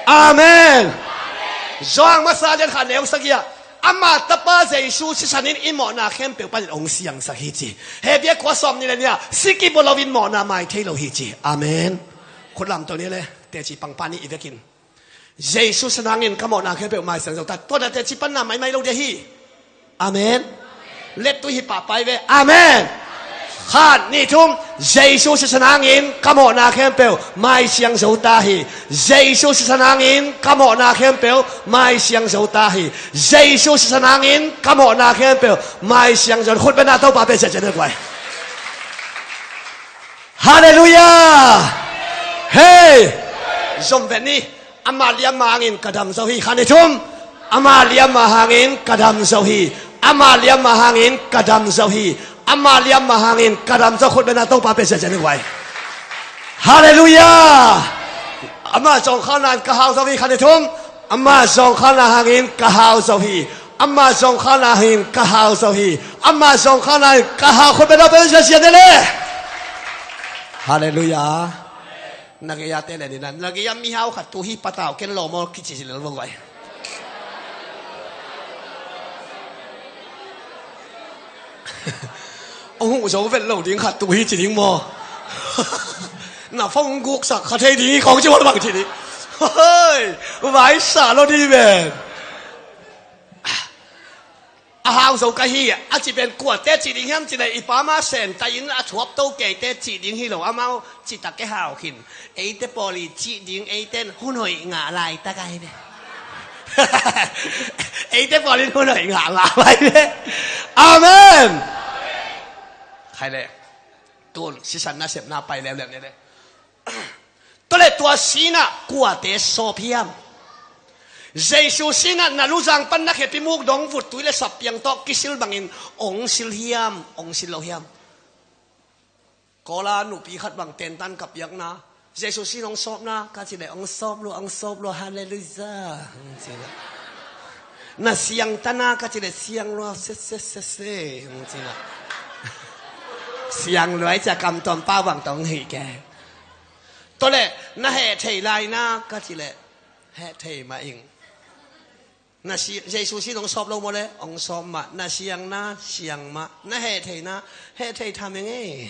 Amen. Johan masa lian khat neu sagih ah, ama Tapa Jesu sisan in i mawhna khempeuh panin hong siangsak hi ci. Hebru kua sawm nih le nih ah, si kibawl lo in mawhna mai thei lo hi ci. Amen. Khut lamto ni le, teci pangpa nih i vekin. Jesu sisan hangin ka mawhna khempeuh mai siang zo ta. Tua na teci panna maimai lo dia hi. Amen. Lettui hi pahpai ve. Amen. Khat, nih, thum. Jesu sisan hangin ka mawhna khempeuh mai siang zo ta hi. Jesu sisan hangin ka mawhna khempeuh mai siang zo ta hi. Jesu sisan hangin ka mawhna khempeuh mai siang zo. Khut beng a Topa beng ziahziah ni guai. Halleluiah. Hei. Zom vet ni. Ama liamma hangin ka dam zo hi. Khat, nih, thum. Ama liamma hangin ka dam zo hi. Ama liamma hangin ka dam zo hi. Ama liamma hangin ka dam zo. Khut beng a Topa beng ziahziah ni guai. Halleluiah. Ama zawngkhalna in ka hau zo hi. Khat, nih, thum. Ama zawngkhalna hangin ka hau zo hi. Ama zawngkhalna hangin ka hau zo hi. Ama zawngkhalna hangin ka hau. Khut beng a Topa beng ziahziah ni le. Halleluiah. Na gei a te le ni na, na gei a mihau khat tu hi, patau ken lawm aw kici lel vong vai. Hong huh zo vet lo ding khat tu hi ci ding maw? Na phone guksak kha thei ding hi khawng ci maw bang ci ding. Hoi, vai sa lo ding ven. A hau zo ka hi, a ci pen kuate ci ding hiam ci leh, i pa ma sen ta in a thuap to keite ci ding hi lo, amau ci tak ke hau khin. Eite pawl i ci ding, eite in hun hoih ngah laitak ai ve. Eite pawl in hun hoih ngah ngah ai ve. Amen. Khai le. Tun, sisan nasepna pai leuleu ni le. Tua le tua sinah kuate sawp hiam? Jesu sinah na luzang pan na khepi muk dong vut tui le sap piang tawh kisil bangin ong sil hiam, ong sil lo hiam? Kawla nupi khat bang tentan ka piakna, Jesu sin ong sawpna ka ci le, ong sawp lua, ong sawp lua, halleluiah. Na siang tana ka ci le, siang lua, se, se, se, se. Siang lua i cia kam tuam pau bang tong hi ke. Tua le, na heh thei lai na ka ci le, heh thei mah ing. Na si, Jesu sin ong sawp lo maw le, ong sawp mah. Na siang na, siang mah. Na heh thei na, heh thei tham ing ei.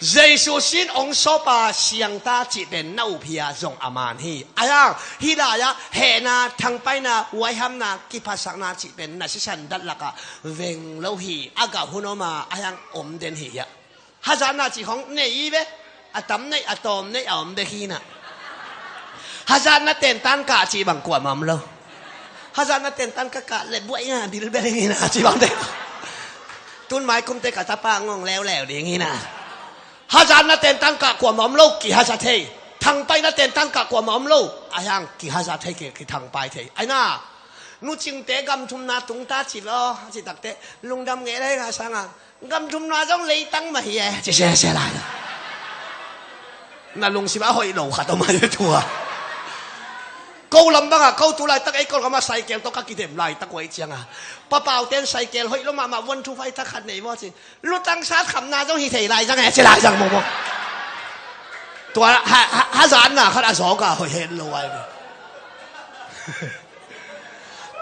Jesu sin ong sawp a siang ta cih pen na up hi a zong a man hi. Ahi hang, hih lai-ah hehna, thangpaihna, huaihamna, kiphatsakna cih pen na sisan dat lakah veng lo hi. A gah hun om a, ahi hang om den hi hiah. Hazatna cih khong nei i ve, a tam nei, a tawm nei, a om bek hi na. Hazatna tentan kah cih bang kuamah om lo. Hazatna tentan ka kah le buaih nga bilbel hi na cih bang te. Tun mai kumte ka tapa ngong leuleu ding hi na. Hazatna tentan kah kuamah om lo, kihaza thei. Thangpaihna tentan kah kuamah om lo, ahi hang kihaza thei, ki, kithangpai thei. Ahi na, nu Cingte gam thumna tung ta ci lo, a ci takteh, lungdam ngei le hi nga sanga. Gam thumna zong leitang mah hi e, ci sese lai. Na lungsim a hoih lo khat om a hi tua. Ko lam bangah ko tu laitak ei Kawlgam ah cycle tawh ka kidem laitak uh ahih ciangah, papaute in cycle hoih lo mahmah, one two five thak khat nei maw ci. Lutang sat khamna zong hi thei lai zang e, ci lai zang mawkmawk. Tua ha, ha, hazatna khat a zawk a hoih het lo ai ve.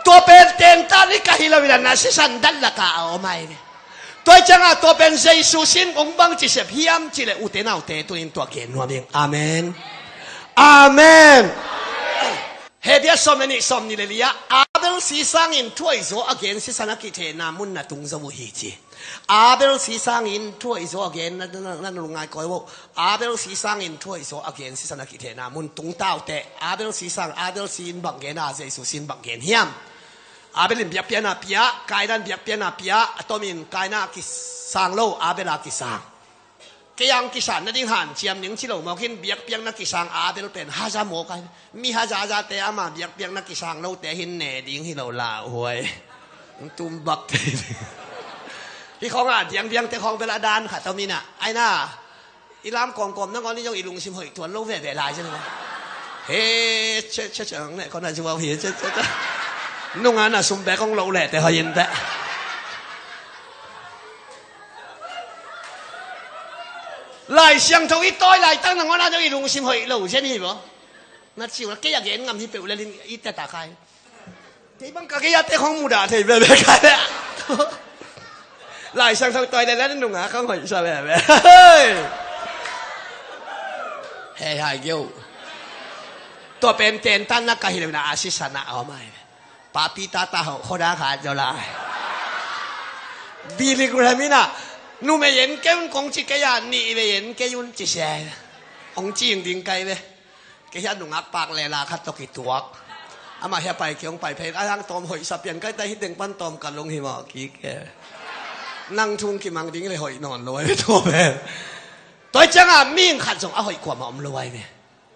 Tua pen tentan hi ka hi lo in a, na sisan dat lakah a om ai ve. Tua hi ciangah tua pen Jesu sin hong bangci sep hiam cih leh, ute naute, tuni in tua gen nuam ing. Amen. Amen. Hebru sawm le nih, sawm nih le li-ah, Abel si sangin thuaihzaw a gen sisan a kithehna mun na tung zo uh hi ci. Abel si sangin thuaihzaw a gen, na, na, na, na lungngai koi uh. Abel si sangin thuaihzaw a gen sisan a kithehna mun tung ta uh teh. Abel si sang, Abel si in bang gen a, Jesu si in bang gen hiam? Abel in biakpiakna pia, Kaina in biakpiakna pia, a tomin Kaina a kisang lo, Abel a kisang. Kei a hong kisan nading hanciam ning ci lo mawk in, biakpiakna kisang Abel pen haza mawk ai. Mi hazazate ama biakpiakna kisang lote hi in ne ding hi lo lauhuai. Hong tum bak thei ding. Hih khawngah diangdiangte khawng bel a dan khat om in ah, ai na, i lam kawmkawm nangawn in zong i lungsim hoih tuan lo veve lai zen. He, che, che, che, ang ne kona zuau hi, che, che, che. Nunga na sum bek hong loh leh te hoih in teh. Lai Siangtho i tawi laitak nangawn ah zong i lungsim hoih lo zen hi maw? Na ci uh la, kei a gen ngam hi peuh lel in i teta khai. Kei bang ka kei a te khong mudah thei veve khai le. Lai Siangtho tawi le le nunga khong hoihsa veve. Hei hai geu. Tua pen tentan na ka hi lo in a, a sisan a om ai. Papi tata ho, khoda khat zo lai. Billy Graham in a, numei en kei un kong ci kei a, nih vei en kei un ci sia. Hong ci ding kai ve. Kei hiah nungak pak le la khat tawh kituak. Amah hiah pai kei hong pai phei. A hang tawm hoihsa pian kai ta hi teng pan tawm ka lung hi mawh kik e. Nang thung kimang ding le hoih nawn lo e tua pen. Tua hi ciangah mihing khat zong a hoih kuamah om lo ai ve.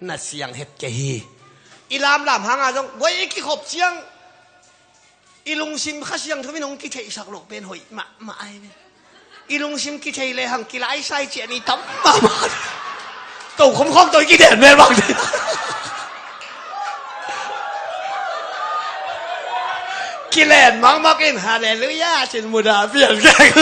Na siang het kei hi. I lamlam hangah zong guai i kikhop ciang i lungsim Kha Siangtho in hong kitheihsak loh pen hoih mahmah ai ve. I lungsim kithei lehang kilaisai ciah ni tam mahmah. Tokhom khawm tawh i kiden mel bang. Kilen makmak in halleluiah cin mudah pian keng.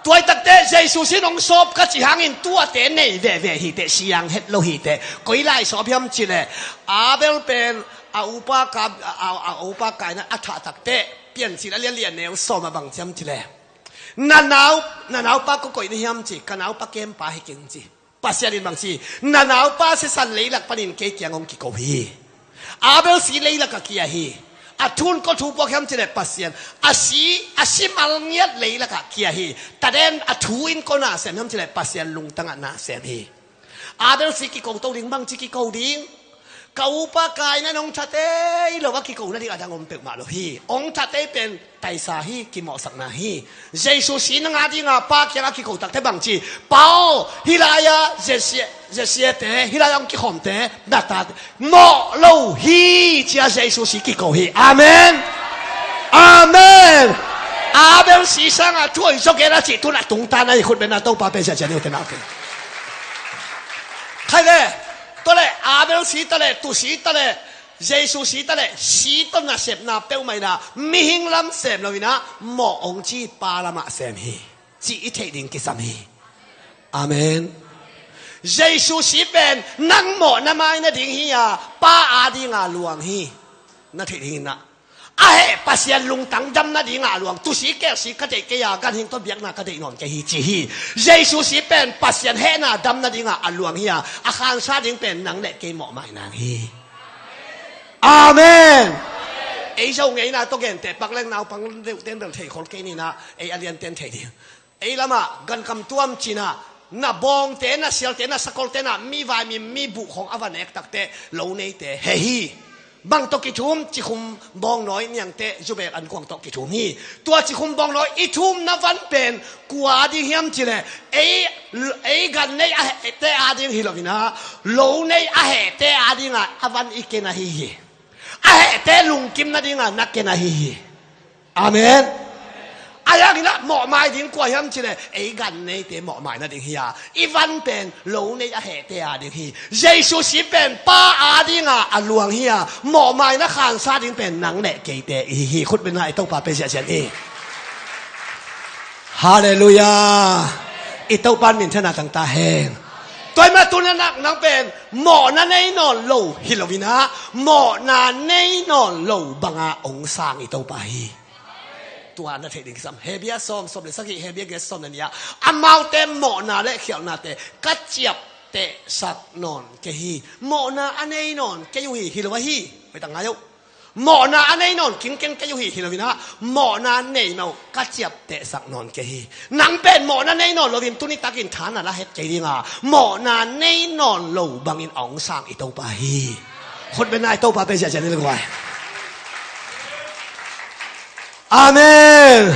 Tuaitakte Jesu sin hong sawp ka ci hangin tuate nei veve hiteh, siang het lo hiteh. Koi lai sawp hiam cileh, Abel pen a upa Ka, a, a, a upa Kaina a thah takteh Piancil a lianlian neu sawm a bang ciam cileh, na nau, na naupa ko koih na hiam ci, ka naupa kempa hi keng ci. Pasian in bang ci, na naupa sisan leilak panin kei kiang hong kiko hi. Abel si leilak a kia hi. A thun ko thu puak hiam cileh Pasian, a si, a si malngiat leilak a kia hi. Taden a thu in ko nasem hiam cileh Pasian lungtang a nasem hi. Abel si kiko to ding, bang ci kiko ding. Ka upa Kaina in hong thatei lo a kiko nading a dang om peuhmah lo hi. Hong thatei pen taisa hi, kimawhsakna hi. Jesu si nang a dinga Pa kiangah kiko takte bang ci, Pa aw, hih lai-ah Jesse, Jesse-te, hih lai-ah hong kikhawmte na tate mawh lo hi, cia Jesu si kiko hi. Amen. Amen. Abel si sangah thuaihzaw gen a cih tun a tungta na hi, khut beng na, Topa pen siacia ni uh te na uh te. Khai le, tua le, Abel si ta le, tu si ta le, Jesu si ta le, si tawh nasepna peuhmah in a, mihing lam sem lo in a, mawh hong ci Pa lamah sem hi, cih i theih ding kisam hi. Amen. Jesu si pen nang mawh na mai nading hi a, Pa a dinga luang hi. Na theih ding in a, a heh Pasian lungtang dam nadinga a luang. Tu si kek si ka deih kei a, ganhing tawh biakna ka deih nawn kei hi ci hi. Jesu si pen Pasian hehna dam nadinga a luang hi a, a khansa ding pen nang le kei mawh mai nang hi. Amen. Ei Zo ngeina tawh gente pak leng naupang deuhten bel theikhol kei ni in a, ei a lianten thei ding. Ei lamah gankam tuam cin a, na bawngte, na sialte, na sakolte in a, mi vaimim, mi buh khawng a va nek takteh lo neite heh hi. Bang tawh kithum, cikhum bawngnawi niangte, zubek ankuang tawh kithum hi. Tua cikhum bawngnawi i thumna van pen kua a ding hiam cileh, ei, ei gan nei a hehte a ding hi lo in a, lo nei a hehte a dinga a van i ken ahi hi. A hehte lungkim nadinga na ken ahi hi. Amen. A hiangin ah mawhmai ding kua hiam cileh ei gan neite mawhmai nading hi a, i van pen lo nei a hehte a ding hi. Jesu sin pen Pa a dinga a luang hi a, mawhmaina khansa ding pen nang le keite i hi hi. Khutbetna i Topa pe ziahziah ni. Halleluiah. I Topa in minthanna tangta hen. Tua ahih manin tu-in ah nang pen mawhna nei nawn lo hi loin ah, mawhna nei nawn lo banga hong sang i Topa hi. Tua na theih ding kisam. Hebru sawm, sawm le sagih, Hebru giat, sawm le nih ah, amaute mawhna le khialhnate ka ciaptehsak nawn kei hi. Mawhna a nei nawn kei uh hi, hi lo ahi. Hoih tak ngai uh. Mawhna a nei nawn kingkeng kei uh hi, hi loin ah, mawhna nei mah uh ka ciaptehsak nawn kei hi. Nang pen mawhna nei nawn loin tuni takin tha na la het kei ding a, mawhna nei nawn lo bangin a hong sang i Topa hi. Khutbetna i Topa pe ziahziah ni le guai. Amen.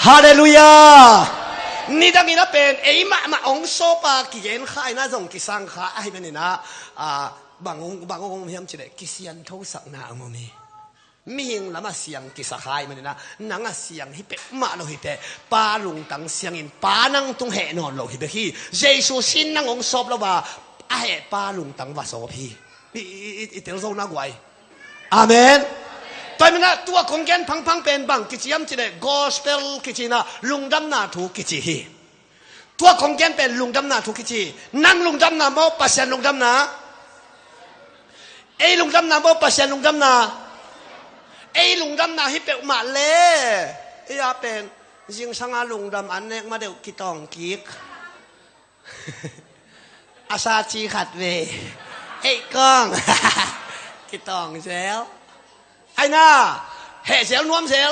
Halleluiah. Nidangin a pen ei mahmah hong sawpa kigen kha in ah zong kisang kha ahih manin ah, a, bang hong, bang hong om hiam cileh kisianthosakna hong om hi. Mihing lam a siang kisa kha ahih manin ah, nang a siang hi peuhmah lo hi teh, Pa lungtang siangin Pa nang tung heh nawn lo hi bek hi. Jesu sin nang hong sawp lo a, a heh Pa lungtang va sawp hi. I, i, i, i tel zo na guai. Amen. Tua ahih manin ah tua kong gen phangphang pen bang kici hiam cileh gospel kici in ah, lungdamna thu kici hi. Tua kong gen pen lungdamna thu kici. Nang lungdamna maw, Pasian lungdamna? Ei lungdamna maw, Pasian lungdamna? Ei lungdamna hi peuhmah le. Ei a pen zingsang a lungdam an nek ma deuh kitawng kik. A sa ci khat ve. Ei kong. Kitawng zel. Aina, heh zel nuam zel.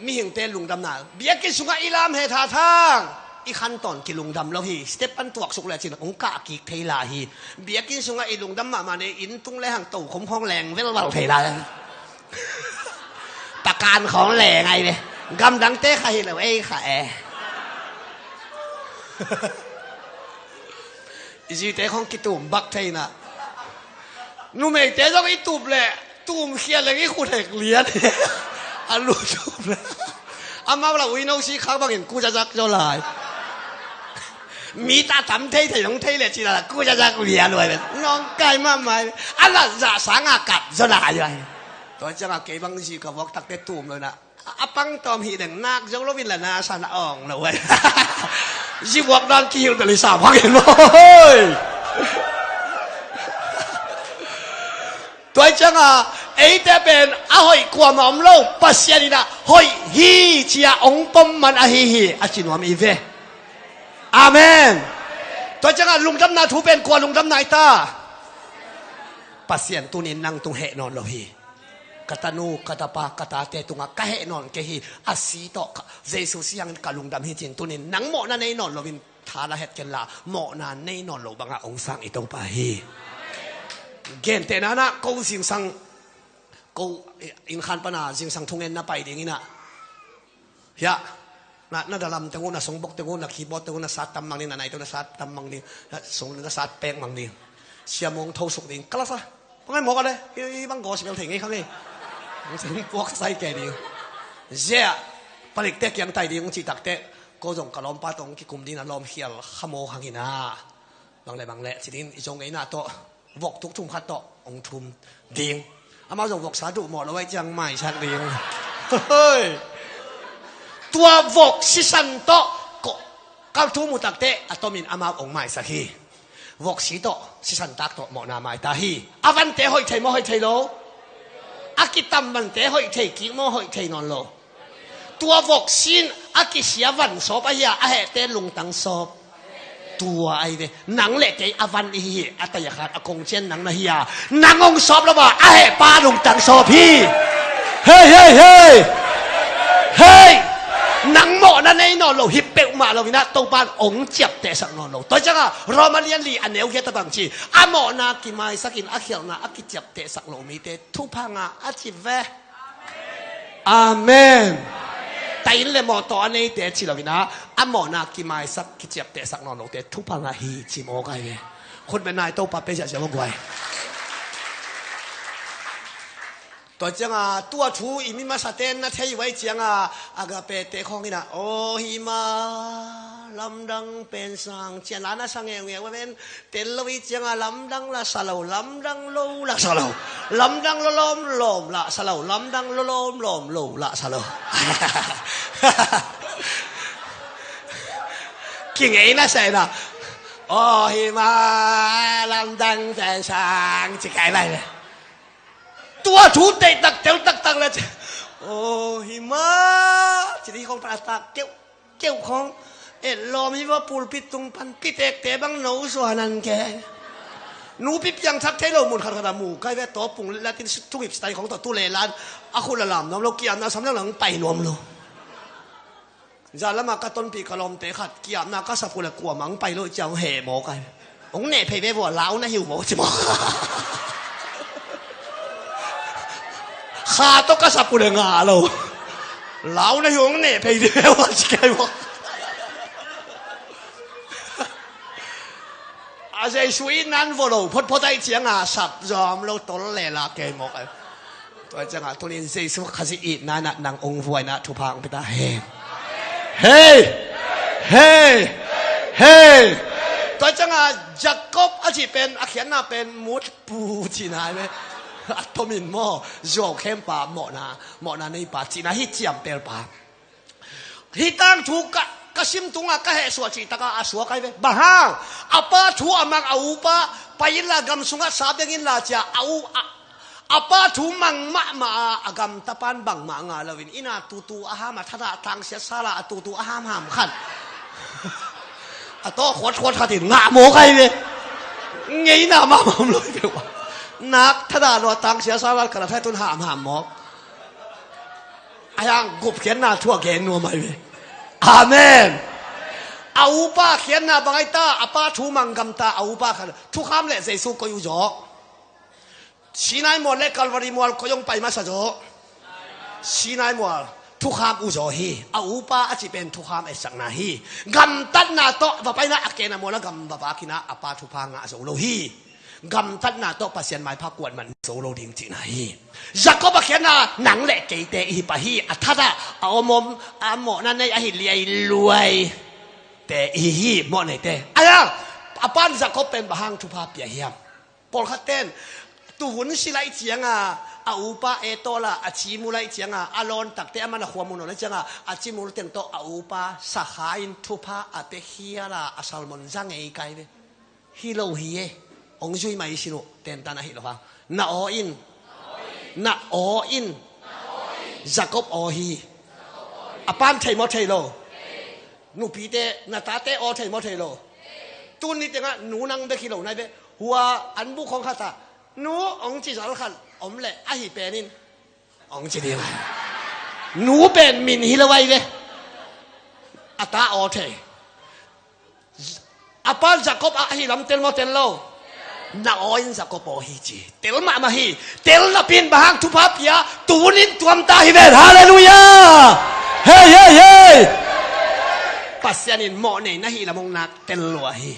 Mihingte lungdamna. Biakinn sungah i lam heh tha thang, i khantawn kilungdam lo hi. Step pan tuaksuk lecin hong kah kik thei lai hi. Biakinn sungah i lungdam mahmah ni, inn tung le hang tokhom khawng leng velval thei lai. Pakan khawng leng ai ve. Gamdangte kha hi lo, ei kha e. I zite khawng kitum bak thei na. Numeite zong i tup leh tumkhia leng i khut hek lian. A lu tup leh amau la uino si khak bangin ku zazak zaw lai. Mi ta tam thei thei nong thei leh ci la ku zazak lian luai. Nong kai mahmah. A la zah sanga kap zaw lai. Tua ciangah kei bang zi ka vuak takte tum lo na. A pangtawm hi leng nak zo loin la na san a awng lo ai. Zibuak dan kihil bel i sa phang in maw? Tua ciangah eite pen a hoih kuamah om lo, Pasian in a hoih hi ci-a hong pom man ahi hi, a ci nuam i ve. Amen. Tua ciangah lungdamna thu pen kua lungdamna i ta? Pasian tunin nang tung heh nawn lo hi. Ka tanu, ka tapa, ka tate tungah ka heh nawn kei hi. A si tawh ka, Jesu siangin ka lungdam hi cin tunin nang mawhna nei nawn loin tha la het ken la, mawhna nei nawn lo bangah hong sang i Topa hi. Gentehna inah ko zingsang, ko innkhan pana zingsang thungen na pai dinginah hiah na, na dalam teng uh, na songbok teng uh, na keyboard teng uh, na sat tam mang ding, na nai teng uh, na sat tam mang ding, na song na sat pek mang ding. Siamong thosuk ding ka la sa. Pangai mawk a le i bang gospel thei ngei kha ngei. Puak sai kei ding. Zia palikte kiang tai ding cih takte ko zong ka lawmpa tong kikum ding na lawm khial kha maw hangin a bang le bang le ci ding i zong ngeina tawh vok tuk thum khat tawh hong thum ding. Amau zong voksa duh mawh lo ai ciang maisak ding. Tua vok sisan tawh kal thum uh takte a tomin amau hong maisak hi. Voksi tawh sisan tak tawh mawhna maita hi. A vante hoih thei maw hoih thei lo? A kitam vante hoih thei kik maw hoih thei nawn lo? Tua voksin a kisia van sawp ahi a, a hehte lungtang sawp. Tua ahi ve. Nang le kei a van i hi hi. A tai a khat a kong cian nang na hi a, nang hong sawp lo a, a hehpa lungtang sawp hi. Hei, hei, hei. Hei. Nang mawhna nei nawn lo hi peuhmah lo inah Topan hong ciaptehsak nawn lo. Tua cianga Roma lian li a neu hiat a bang ci, a mawhna kimaisakin a khialhna a kiciaptehsak lo mite thupha ngah a ci ve. Amen. Tahin le mawh tawh a neite ci lo inah a mawhna kimaisak kiciaptehsak nawn lote thupha ngah hi ci mawk ai ve. Khutbetna i Topa pe ziahziah mawk guai. Tua cianga tua thu i mi masate na thei vai cianga, Agape te khawng ina, aw hi ma, lamdang pen sang cian la na sa ngeungeu ven, tel lo i cianga lamdang la sa lo, lamdang lo la sa lo, lamdang lo lawm lawm la sa lo, lamdang lo lawm lawm lo la sa lo. Kingei na sa ina, aw hi ma, lamdang pen sang ci kai lai le. Tua thu tei tak tel taktak le ci. Aw hi ma, ci di khong pan a tak keuh keuh khong. E lawm hi va pulpit tung pan pitekte bang no suan an ke. Nupi piang thak thei lo mun khat khat a mu kai ve, tawpung latin tungip sitai khong tawh tu le lan. A khut la lam nuam lo, kiamna sam lang lang pai nuam lo. Zalama ka tonpih ka lawmte khat kiamna ka sap uh le kuamah hong pai lo ciang hong heh mawk ai. Hong neh phei ve vua, lau na hiu mawk ci mawk. Kha tawh ka sap uh le ngah lo. Lau na hiu, hong neh phei ve vua ci kai mawk. A Jesu itna in vua lo photphot ai cianga sap zawm lo tol le la kei mawk ai. Tua cianga tunin Jesu Khazih itna inah nang ong vuaina thupha ong pita hen. Hei! Hei! Hei! Tua cianga Jacob a cih pen a khiatna pen mut pu cihna ai ve. A tomin maw, zuau khempa mawhna, mawhna neipa cihna hi ciampelpa. Hih tangthu ka, ka sim tungah ka heh suah cihtaka a suak ai ve. Bang hang? A pa thu a mang a upa, pai inla gam sungah sa beng inla cia a u a, a pa thu mang mahmah a, a gamtapan bangmah ngah loin ina tutu a ham a thadah tangsia sala a tutu a hamham khat. A tawh khuatkhuat khatin ngah mawk ai ve. Ngeina mahmah om lo i ve ua. Nak thadah lua tangsia sala khat a thatun hamham mawk. A yang gupkhiatna thu a gen nuam ai ve. Amen. A upa khiatna bang ai ta, a pa thu mang gamta a upa khat thukham le Jesu koi uh zaw. Sinai mual le Calvary mual koi hong pai masa zaw. Sinai mual thukham uh zaw hi. A upa a cih pen thukham etsakna hi. Gamtatna tawh va paina a kena mual a gam va vakina a pa thupha ngah zo lo hi. Gamtatna tawh Pasian maipha kuat man zo lo ding cihna hi. Jacob a khiatna nang le keite i hi pah hi. A thatah a omom a mawhna nei ahi liailuai te i hi hi, mawhneite. Aia, a pan Jacob pen bang hang thupha pia hiam? Pawlkhat ten tuhun si laih cianga a upa etawla a cimul laih cianga a lawn takte a man a khuamun aw laih cianga a cimul teng tawh a upa sakha in thupha a pia khiala a salmon za ngei kai ve. Hi lo hi e. Ong zui mai sin uh, tentan ahi lo hang. Na aw in. Na aw in. Jacob aw hi. A pan thei maw thei lo? Nupite, na tate aw thei maw thei lo? Tun ni tengah nu nang bek hi lo nai ve. Hua an buk khong khatah nu ong ci zal khat om leh ahi penin ong ci ding. Nu pen min hi lo ai ve. A ta aw thei. A pa Jacob a ahi lam tel maw tel lo? Na aw in Jacob aw hi ci. Tel mahmah hi. Tel napin bang hang thupha pia, tunin tuamta hi ven. Halleluiah. Hei hei hei. Pasian in mawhnei na hi lam hong nak tel lua hi.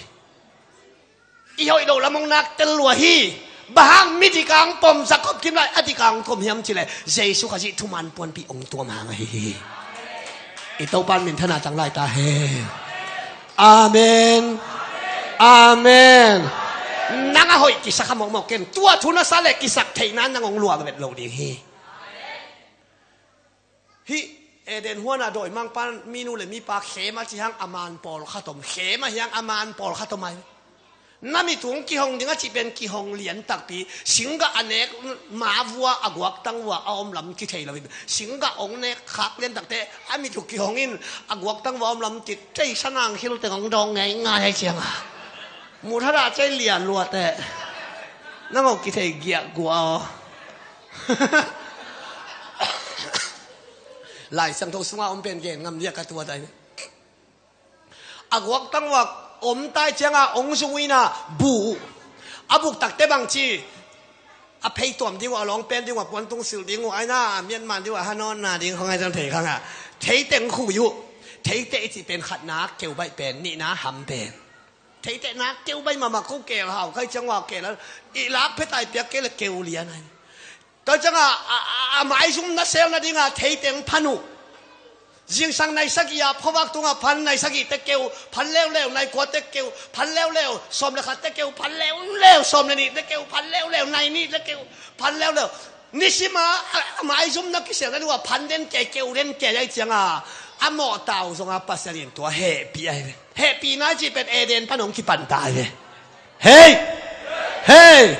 I hoih loh lam hong nak tel lua hi. Bang hang mi dikang pom Jacob kim lai a dikang pom hiam cileh Jesu Khazih thuman puanpi hong tuam hang ahi hi. I Topa min thana tang lai ta hen. Amen. Amen. Nang a hoih kisak a mawkmawk ken tua thu na sa le kisak theihna nang hong luak vet lo ding hi. Hih Eden huana dawimangpa minu le mipa khem a ci hang a man pawlkhat om, khem a hiang a man pawlkhat om ai. Na mit uh kihong ding a cih pen kihong lian takpi, singgah a nek ma vua a guaktang vua a om lam kithei loin singgah ong nek khak lian takte a mit uh kihong in a guaktang vua a om lam kithei sanang khil teng ong dawng ngei ngai ai cianga. Muthada cei lian luate. Nang ong kithei giak gua aw. Lai Siangtho sunga om pen gen ngam dia ka tuat ai. A guaktang vua om tai cianga ong zung ina bu. A buk takte bang ci. A phei tuam ding uh, a lawng pen ding uh, a puantung sil ding uh, aina a miatman ding uh, a hanawnna ding khong ai zang thei khanga. Thei teng khui uh. Theite i cih pen khatna keu baih pen, nihna ham pen. Theite na keu baih mahmah ko kel hau khai ciang ua kel a i lak phetai piak kei le keu lian ai. Tua ciangah a, a, a maizum na sel nadingah theiteng phan uh. Zingsang nai sagih ah khuavak tungah phan, nai sagih te keu, phan leuleu, nai kua te keu, phan leuleu, sawm le khat te keu, phan leuleu, sawm le nih te keu, phan leuleu, nai nih te keu, phan leuleu. Nisim a, a, a maizum na kisel nadingah phan den kei, keu den kei ahih ciangah a mawhta uh zongah Pasian in tua hehpih ahi ve. Hehpihna cih pen Eden pan hong kipan ta hi ve. Hei! Hei!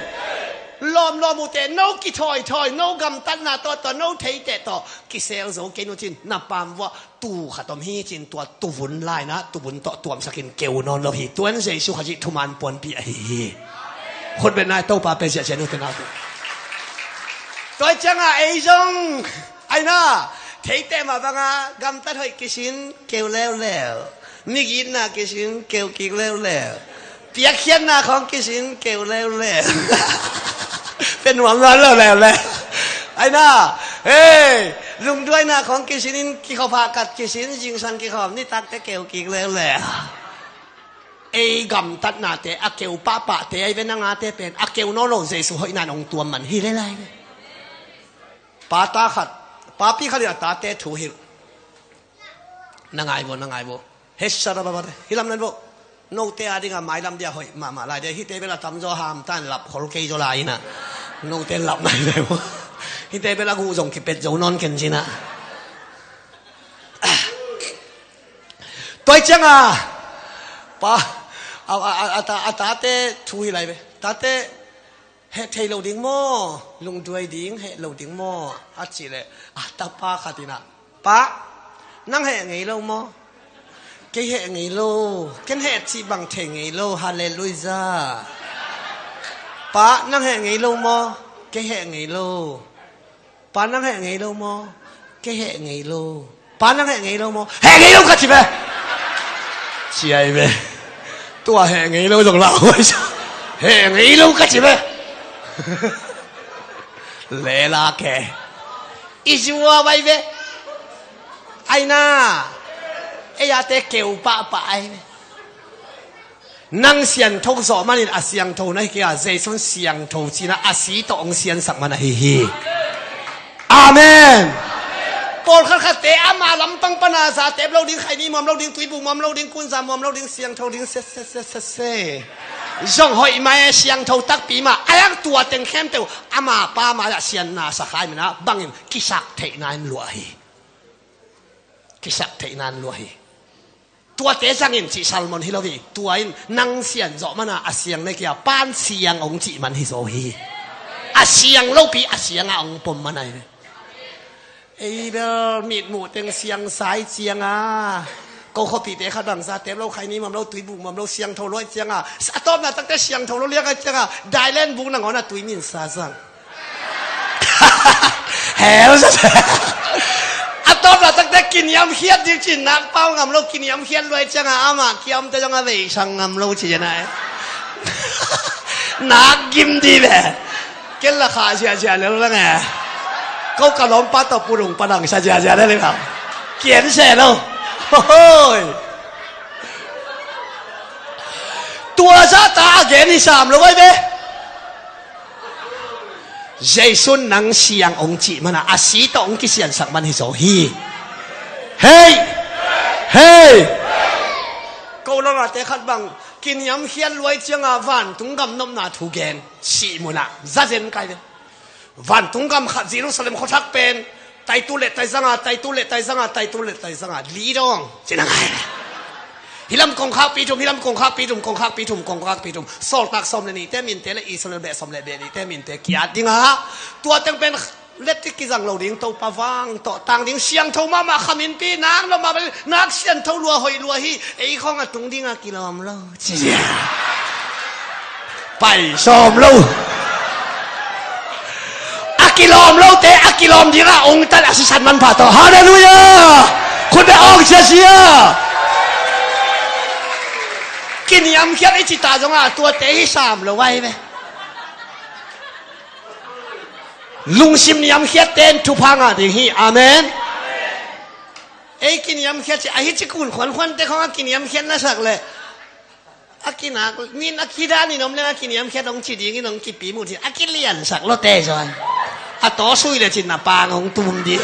Lawmlawm uh teh, no kithawithawi, no gamtatna tawh tawh, no theite tawh kisel zo kei un cin, na pam vuah tuu khat om hi cin, tua tuvun lainah tuvun tawh tuamsakin keu nawn lo hi. Tuan Jesu Khazih thuman puanpih ahi hi. Khutbetna Topa pe ziahziah nu te nau te. Tua ciangah ei zong aina, theite mah bangah gamtat hoih kisin keu leuleu, migitna kisin keu kik leuleu, piakkhiatna khawng kisin keu leuleu. Pe nuam nawn lo leuleu. Aina, hei, lungduaina khawng kisin in kikhop hahkat kisin, zingsang kikhawm nitakte keu kik leuleu. Ei gamtatnate a keu pahpahte ahi ve, nangate pen a keu nawn lo Jesu hoihna in hong tuam man hi lel ahi ve. Pa ta khat, papi khat in a tate thu hilh. Na ngai vo, na ngai vo. Hesara baba te, hilam nan vo. Note a dingah mailam dia hoih mahmah lai dia. Hihte bel a tamzaw hamta in lap khol kei zaw lai inah. Note lap nai lai vo. Hihte bel a guh zong kipet zo nawn ken cinah. Tua ciangah pa, a, a, a, a, ta, a tate thu hilh lai ve. Tate, heh thei lo ding maw? Lungduai ding heh lo ding maw? A cih leh a tapa khat inah, Pa, nang heh ngei lo maw? Kei heh ngei lo. Ken heh cih bang thei ngei lo. Halleluiah. Pa, nang heh ngei lo maw? Kei heh ngei lo. Pa, nang heh ngei lo maw? Kei heh ngei lo. Pa, nang heh ngei lo maw? Heh ngei lo ka ci ve. Ci ahi ve. Tua heh ngei lo zong lauhuai sa. Heh ngei lo ka ci ve. Lela ke. I zua vai ve. Aina. Ei a te keu pahpah ahi ve. Nang siangtho zawh manin a siangtho na hi kei a, Jesu in siangtho cinah a si tawh hong siansak man ahi hi. Amen. Pawlkhat khatte ama lampang pana zatep lo ding, khaini muam lo ding, tuibu muam lo ding, kunza muam lo ding, siangtho ding se se se se se. Zong hoih mai, siangtho takpi mah a, a tua teng khempeuh ama pa mai-ah sianna sakhai mana bangin kisaktheihna in luah hi. Kisaktheihna in luah hi. Tuate zangin cih sermon hi lo hi. Tua in nang sian zawh mana a siang na hi kei a, pan siang hong cih man hi zaw hi. A siang lopi a siangah hong pom man ahi ve. Ei bel mitmuh teng siangsa hi cianga, ko khuapihte khat bang zatep lo, khaini muam lo, tuibu muam lo, siangtho lua hi cianga, a tawpna takte siangtho lo liak ahi cianga, dailen buk nangawn a tui minsa zang. Hell. A tawpna takte kiniamkhiat ding cin, nak pau ngam lo, kiniamkhiat luai cianga amah kiamte zong a veisang ngam lo ci na e. Nak gim di ve. Ken la khah ziahziah lel vang e. Ko ka lawmpa tawh pulung padang sa ziahziah lel vang. Kian se lo. Hoi. Tua zahta a gen hi sam lo vai ve. Jesu in nang siang hong cih mana a si tawh hong kisiansak man hi zaw hi. Hei! Hei! Ko lawmate khat bang kiniamkhiat luai cianga vantung gam nopna thu gen, sih munah zazen kai ve. Vantung gam khat Jerusalem khuathak pen taitu le taizanga, taitu le taizanga, taitu le taizanga, li dawng cina ngai. Hilam kongkhakpi thum, hilam kongkhakpi thum, kongkhakpi thum, kongkhakpi thum. Sawltak sawm le nihte minte le Israel beh sawm le beh nihte minte kiat dinga, tua teng pen letik kizang lo ding, Topa vang tawh tang ding, siangtho mahmah khaminpi, nak lawm mahmah, nak siangtho lua hoih lua hi, ei khawng a tung dinga kilawm lo. Pai sawm lo. A kilawm lote a kilawm dingah ong tan a sisan manpha tawh. Halleluiah. Khutbeh awng siasia. Kiniamkhiat i cita zongah tuate hi sam lo vai ve. Lungsim niamkhiatte in thupha ngah ding hi. Amen. Ei kiniamkhiat ci, ahi ci kun khuankhuante khawng a kiniamkhiat na sak leh a kinak min a kidan in om leng a kiniamkhiat hong ci dingin hong kipi mu ding a kiliansak lawte zawn. A tawsui le cin na pang hong tum dih.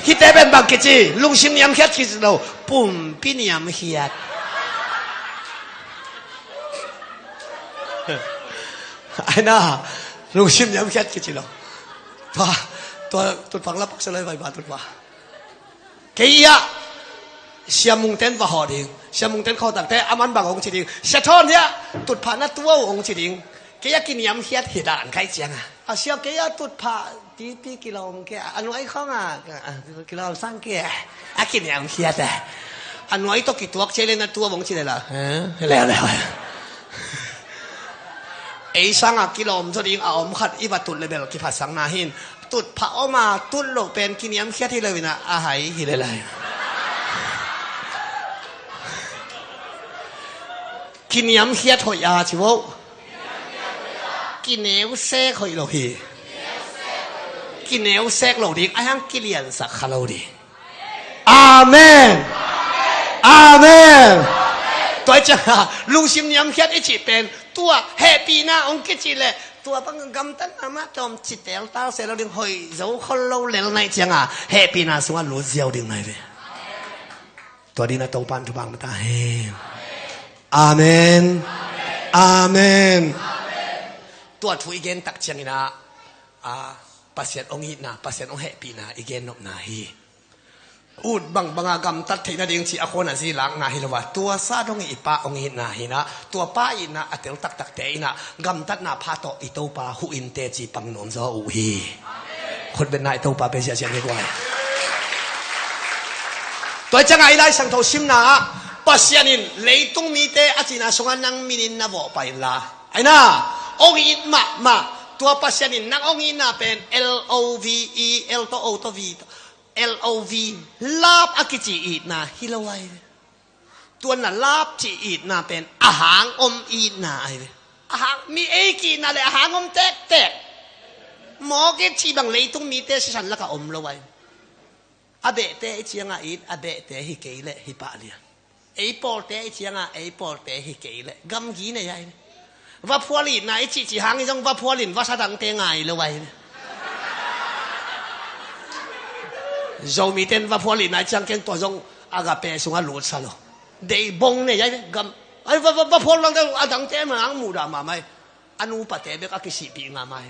Hihte pen bang kici, lungsim niamkhiat kici lo, pumpi niamkhiat. Ai na, lungsim niamkhiat kici lo. Tua, tua, tutphah la paksa lai vai ba tutphah. Kei ah Sia Mungten va hawh ding. Sia Mungten khawtangte a man bang hong ci ding. Sia Thawn hiah tutphah na tua uh hong ci ding. Kei ah kiniamkhiat hi dan kai cianga. A sia kei ah tutphah tipi kilawm kei a nuai khawng a kilawm sang kei a kiniamkhiat a. A nuai tawh kituak cia le na tua uh hong ci le la. Leo leo. Ei sanga kilawm zaw ding a om khat i va tut le bel kiphatsakna hin. Tutphah om a tut loh pen kiniamkhiat hi lo in a, a hai hi le lai. Kiniamkhiat hoih a ci vo. Kineusek hoih lo hi. Kineusek lo ding a hang kiliansak kha lo ding. Amen. Amen. Tua cianga lungsim niamkhiat i cih pen tua hehpihna hong kici le tua bang gamtatna mah tawm ci teltal se lo ding, hoih zo khol lo lel nai cianga hehpihna sungah lut ziau ding nai ve. Tua dina Topan thupha mata hen. Amen. Amen. Tua thu i gen tak ciangin ah, a, Pasian hong itna, Pasian hong hehpihna i gen nopna hi. Ut bangbanga gamtat theih nading ci a khuana zi lakna hi lo a, tua sa dong i Pa hong itna hi na, tua Pa itna a tel taktakte in ah gamtatna pha tawh i Topa huh in teci pang nuam zaw uh hi. Khutbetna i Topa pe ziahziah ni guai. Tua cianga i Lai Siangtho simna ah Pasian in leitung mite a cina sungah nang minin na vawh pai inla, aina hong it mahmah. Tua Pasian in nang hong itna pen L O V E, L tawh O tawh V tawh, L O V, love a kici itna hi lo ai ve. Tua na love ci itna pen a hang om itna ai ve. A hang mi ei ki itna le a hang om tektek. Mawk it ci bang leitung mite sisan laka om lo ai. A behte i cianga it, a behte hi kei leh hi pah lian. Ei pawlte i cianga ei pawlte hi kei leh gamgi nei ai. Vaphual itna i cihcih hang i zong vaphual in vasa dangte ngai lo ai. Zomite in vaphual itna i ciang keng tua zong agape sungah lutsa lo. Dei bong nei ai gam. Ai va, va, vaphual dangte a dangte ma ang muhdah mahmah ai. A nupate bek a kisihpih ngamai.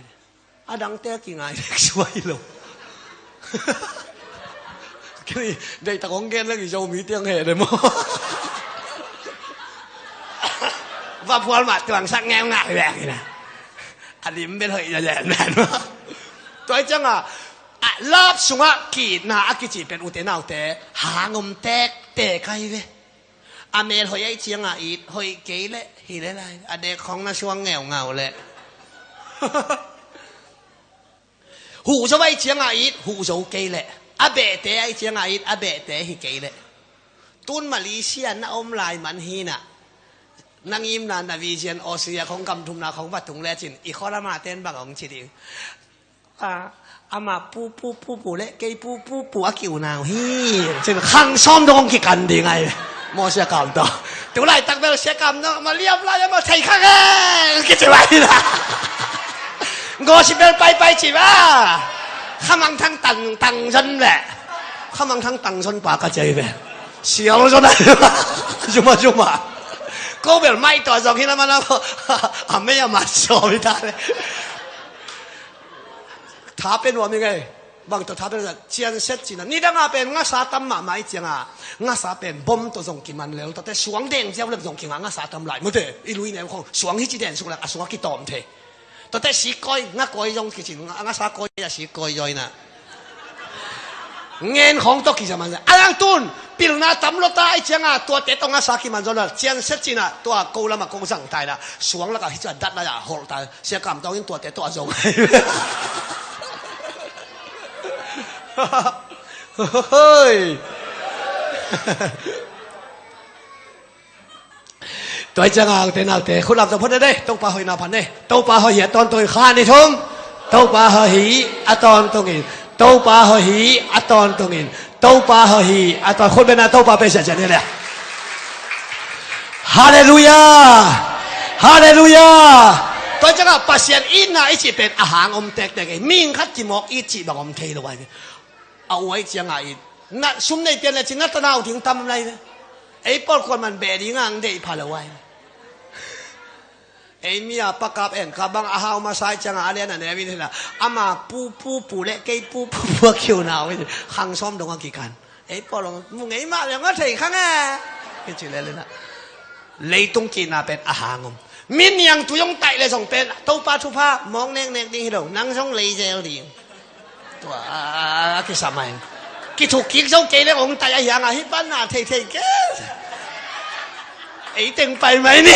A dangte a kingai vek suai lo. Kei deihtak hong gen leng i Zomite ang heh de maw. Vaphual mah tuangsak ngeungah vek hi na. A lim bel hoih zazen ven maw. Tua i cianga a love sungah ki-itna a kici pen ute naute hang om tektek ai ve. A mel hoih ai cianga it, hoih kei leh hi le lai. A dek khong na suang ngeungau leh. Huh zo ai cianga it, huh zo kei leh. A behte ai cianga it, a behte hi kei leh. Tun Malaysia na om lai man hi na. Nang imna na vision Australia khong gam thumna khong va tung lecin i khualama ten bang hong ci ding. A, amah pu pu pu pu le kei pu pu pu a ki-unau hi. Cin khang sawm dong hong kikan ding ai. Mawsia kam tawh tu laitak bel sia kam dong amah liam lai amah thei khang e. Kici vai na. Gospel paipai ci va. Khamang thang tang tang zon le. Khamang thang tang zon pa ka cei ve. Sial zon ai. Zuma zuma. Ko bel mai tawh zong hi na mana ko. A mei amah sawm hi ta le. Tha pe nuam i ngei. Bang tawh tha pe nuam cianset cina nidanga pen ngasa tam mahmah i cianga ngasa pen bom tawh zong kiman lel tawte suang deng ziau lem zong kinga ngasa tam lai mute i lui nem khong suang hici den suk lak a sungah kitawm thei. Tawte sik kawi nga kawi zong kicin ngasa kawi a sik kawi zawina. Ngen khawng tawh kizaman a lang tun pilna tam lota i cianga tuate tawh ngasa kiman zaw la cianset cina tua ko lama ko zang taina suang laka hicia dat laya holh ta. Sia kam tawngin tuate tawh a zong. Hoi. Tua i cianga angte naute khut lam tawh phot ne dei Topa hoihna phan ne. Topa hoih hi a tawntungin kha ni thum. Topa hoih hi a tawntungin. Topa hoih hi a tawntungin. Topa hoih hi a tawn khut bena Topa pe siasia ni le. Halleluia. Halleluia. Tua ciangah Pasian itna i cih pen a hang om tektek ei. Mihing khat kimawk it cih bang om thei lo ai ve. A uai ciangah it. Na sum nei pian le cin na tanau ding tam lai ve. Ei pawl kuaman beh ding ang deih pha lo ai ve. Ei mi a pakap en ka bang a hau masa i ciangah a lian a neu in hila. Ama pu pu pu le kei pu pu pu a kiu nau in. Khang sawm dong a kikan. Ei pawl mu ngei mah le nga thei khang e. Kici le le na. Leitung kina pen a hang om. Min niang tu yong taih le zong pen Topa thupha mawng neknek ding hi lo. Nang zong lei zel ding. Tua a kisam ai. Kithuk kik zo kei le ong taih a hiang a hi pan na thei thei ke. Ei teng pai mai ni.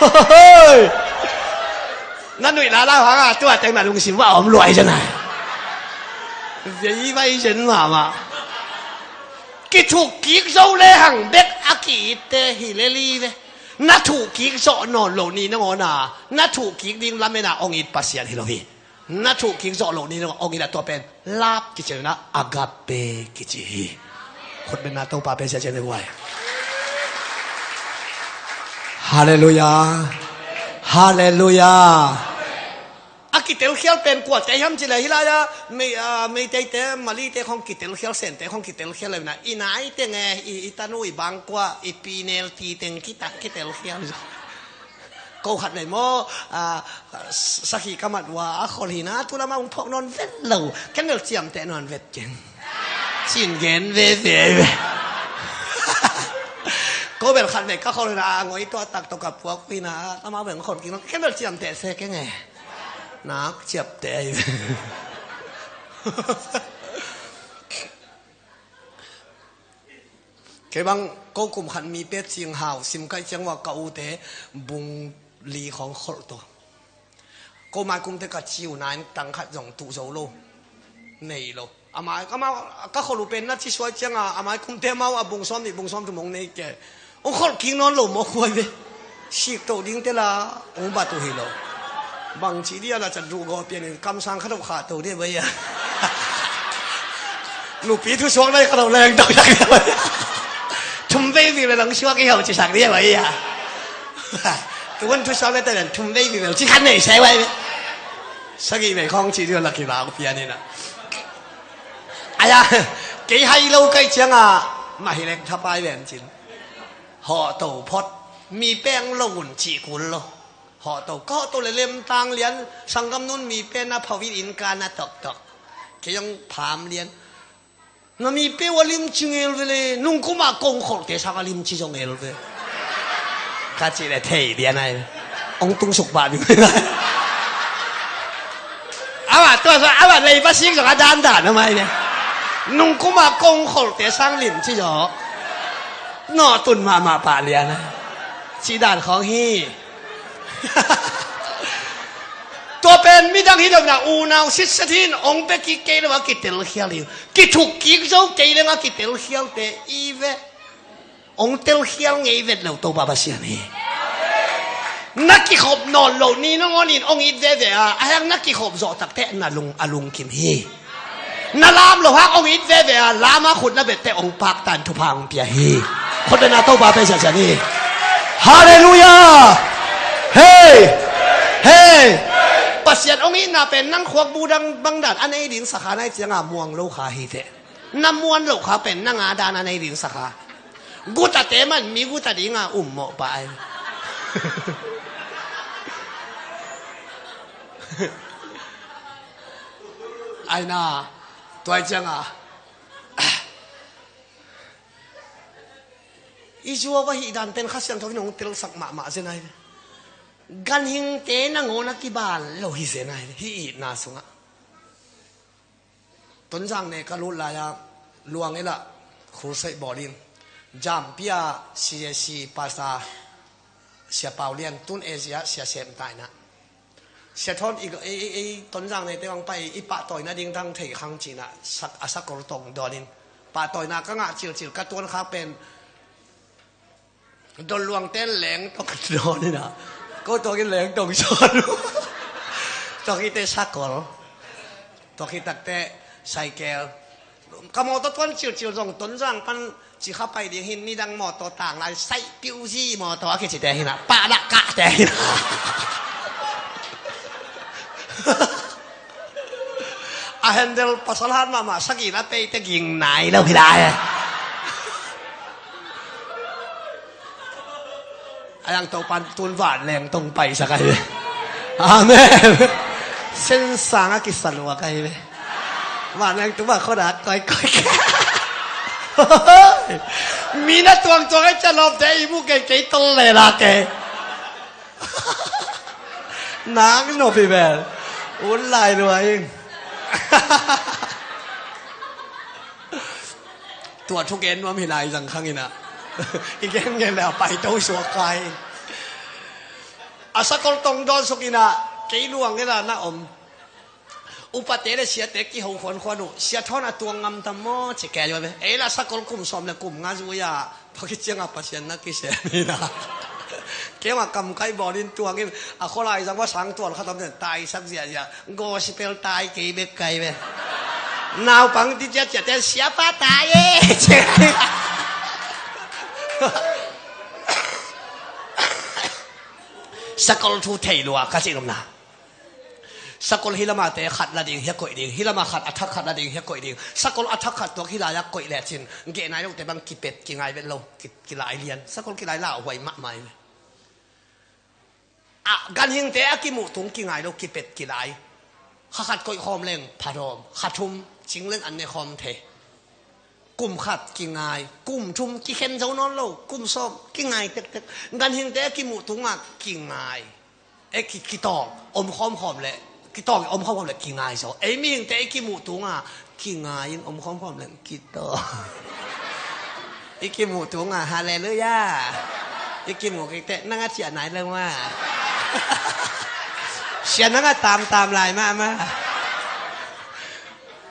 Hoi. Na nuih lala hang a tua teng na lungsim va om luai zen ai. Vei vai zen mama. Kithuk kik zo le hang bek a ki-itte hi le li ve. Na thuk kik zawh nawn lo ni nangawn a na thuk kik ding lamena ong it Pasian hi lo hi. Na thuk kik zawh lo ni nangawn ong it a tua pen lap kici na agape kici hi. Khutbetna Topa pen sia cian le guai. Halleluia. Halleluia. A kitelkhial pen kuate hiam ci le hi lai-a Mei, a, Meiteite Malite khong kitelkhial Sente khong kitelkhial le na i nai teng e i, i tanu i bangkua i pinel ti teng kita kitelkhial. Ko khat nei maw, a, sakhi ka mat ua a khol hi na tu lama ung phawk nawn vet lo. Ken bel ciamteh nawn vet keng. Cin gen veve ve. Ko bel khat nei ka khol hi na a ngoi tua tak to ka puak hi na ama bel khol keng ken bel ciamteh se keng e. Nak ciapteh ai ve. Kei bang ko kum khat mi pet sing hau sim kai ciang ua ka ute bung li khong kholh to. Ko mai kumte ka ciu nain tang khat zong tuh zo lo. Nei lo. Amai, amau, ka kholu pen na ci suai cianga amai kumte amau a bung sawm nih bung sawm thum hong nei ke. Hong kholh kik nawn lo maw khuai ve. Sik to ding te la hong bat uh hi lo. Bang ci dia la cat duh gawh pianin kamsang kha deuh khah to dia bai a. Nupi thusuak lai kha deuh leng to sak dia bai a. Thum vei vei le lang suak i hau ci sak dia bai a. Tuan thusuak le te len thum vei vei le ci khan nei sai bai ve. Sagih vei khawng ci dia la kilau pianin a. Aya, kei hai lo kai cianga mah hi leng thapai ven cin. Hawhto phot mi peng lo un cih kul lo. Hawhto ka hawhto le lemtang lian sanggam nun mi pen a phawin in ka na toktok. Kei zong pham lian. Na mi pe ua lim ci ngel ve le nungkuma kong kholte sang a lim ci zong el ve. Ka cih le thei lian ai. Ong tung suk pah ding. Ama tua sa ama lei pasik zong a dandan a mai ne. Nungkuma kong kholte sang lim ci zaw. Nawh tun mahmah pah lian a. Ci dan khawng hi. Tua pen midang hi dona unau sitset hin ong pe kik kei lo a kitelkhial hi. Kithuk kik zo kei leng a kitelkhialte i ve. Ong telkhial ngei vet lo Topa Pasian hi. Na kikhop nawn lo ni nangawnin ong it veve a a heng na kikhop zawh takte na lung a lungkim hi. Na lam lo hang ong it veve a lam a khut na bette ong paktan thupha ong pia hi. Khotna Topa pe siasia ni. Halleluia. Hei. Hei. Pasian ong itna pen nang khuak budang bangdan a nei ding sakha nai cianga muang lo kha hi te. Na muan loh kha pen nanga dan a nei ding sakha. Gutate man mi guta dinga um mawh pah ai. Aina tuai cianga i zuau a hih dan pen Kha Siangtho in hong telsak mahmah zen ai. Ganhingte nangawn a kibal lo hi zen ai hih itna sungah. Tonzang ne ka lut lai-a luang ila khulsaih bawl in Jampia C A C pasta Sia Pau Lian tun Asia Sia Sem taina. Sia Thon i, i, i, i Tonzang ne te bang pai i pahtawina ding dang thei khang cina sak, a sakol tong dawnin pahtawina ka ngah cilcil ka tuan khak pen Don luang ten leng tong dawn ina. Ko tawkin leng tong sawn. Tawkite sakol. Tawki takte saikel. Ka mawtaw tuan cilcil zong Tonzang pan cikha pai ding hin midang mawtaw tang lai saih piuzi mawtaw a kicite hina. Pahdah kah Te hi na. A handle pasal hat mahmah sagih na peite ging nai lo hi lai. A yang Topan tun vanleng tong paisak ahi ve. Amen. Sensang a kisaluak ahi ve. Vanleng tuma khoda koikoi. Mi na tuangtuang ai cia lawmte i mu kei kei tol le la kei. Nang no pi bel. Un lai lua ing. Tua thugen nuam hi lai zang khang ina. I gen gen le a pai to suak kai. A sakol tong dawn suk ina. Kei luang ina na om. Upate le siate kiho khuankhuan uh. Sia thawn a tuang ngam tam maw ci kei uh ve. Ei la sakol kum sawm le kum nga zui a. Pakit cianga Pasian na kisem hi na. Kei ma kam kai bawlin tuangin a kholai zang va sang tuan khatam ten taisak ziahziah. Gospel tai kei bek kai ve. Naupang ti ciat ciat ten siapa tai e. Sakol thu thei lua ka cih nopna. Sakol hi lamate khat la ding hia koih ding, hi lama khat a thak khat la ding hia koih ding. Sakol a thak khat tuak hi lai-a koih lecin geh nai lote bang kipet kingai vet lo, ki, kilai lian. Sakol kilai lauhuai mahmah hi. A ganhingte a kimuh tung kingai lo, kipet kilai. Kha khat koih khawm leng phadawm, kha thum cing leng an ne khawm thei. Kum khat kingai, kum thum kikhen zo nawn lo, kum sawm kingai tektek. Ganhingte a kimuh tungah kingai. E ki, kitawng om khawmkhawm le, kitawng om khawmkhawm le kingai zaw. Ei mihingte i kimuh tungah kingai in om khawmkhawm le kitawng. I kimuh tungah halleluiah. I kimuh kikte nang a ciah nai lo mah. Sia nang a tamtam lai mahmah.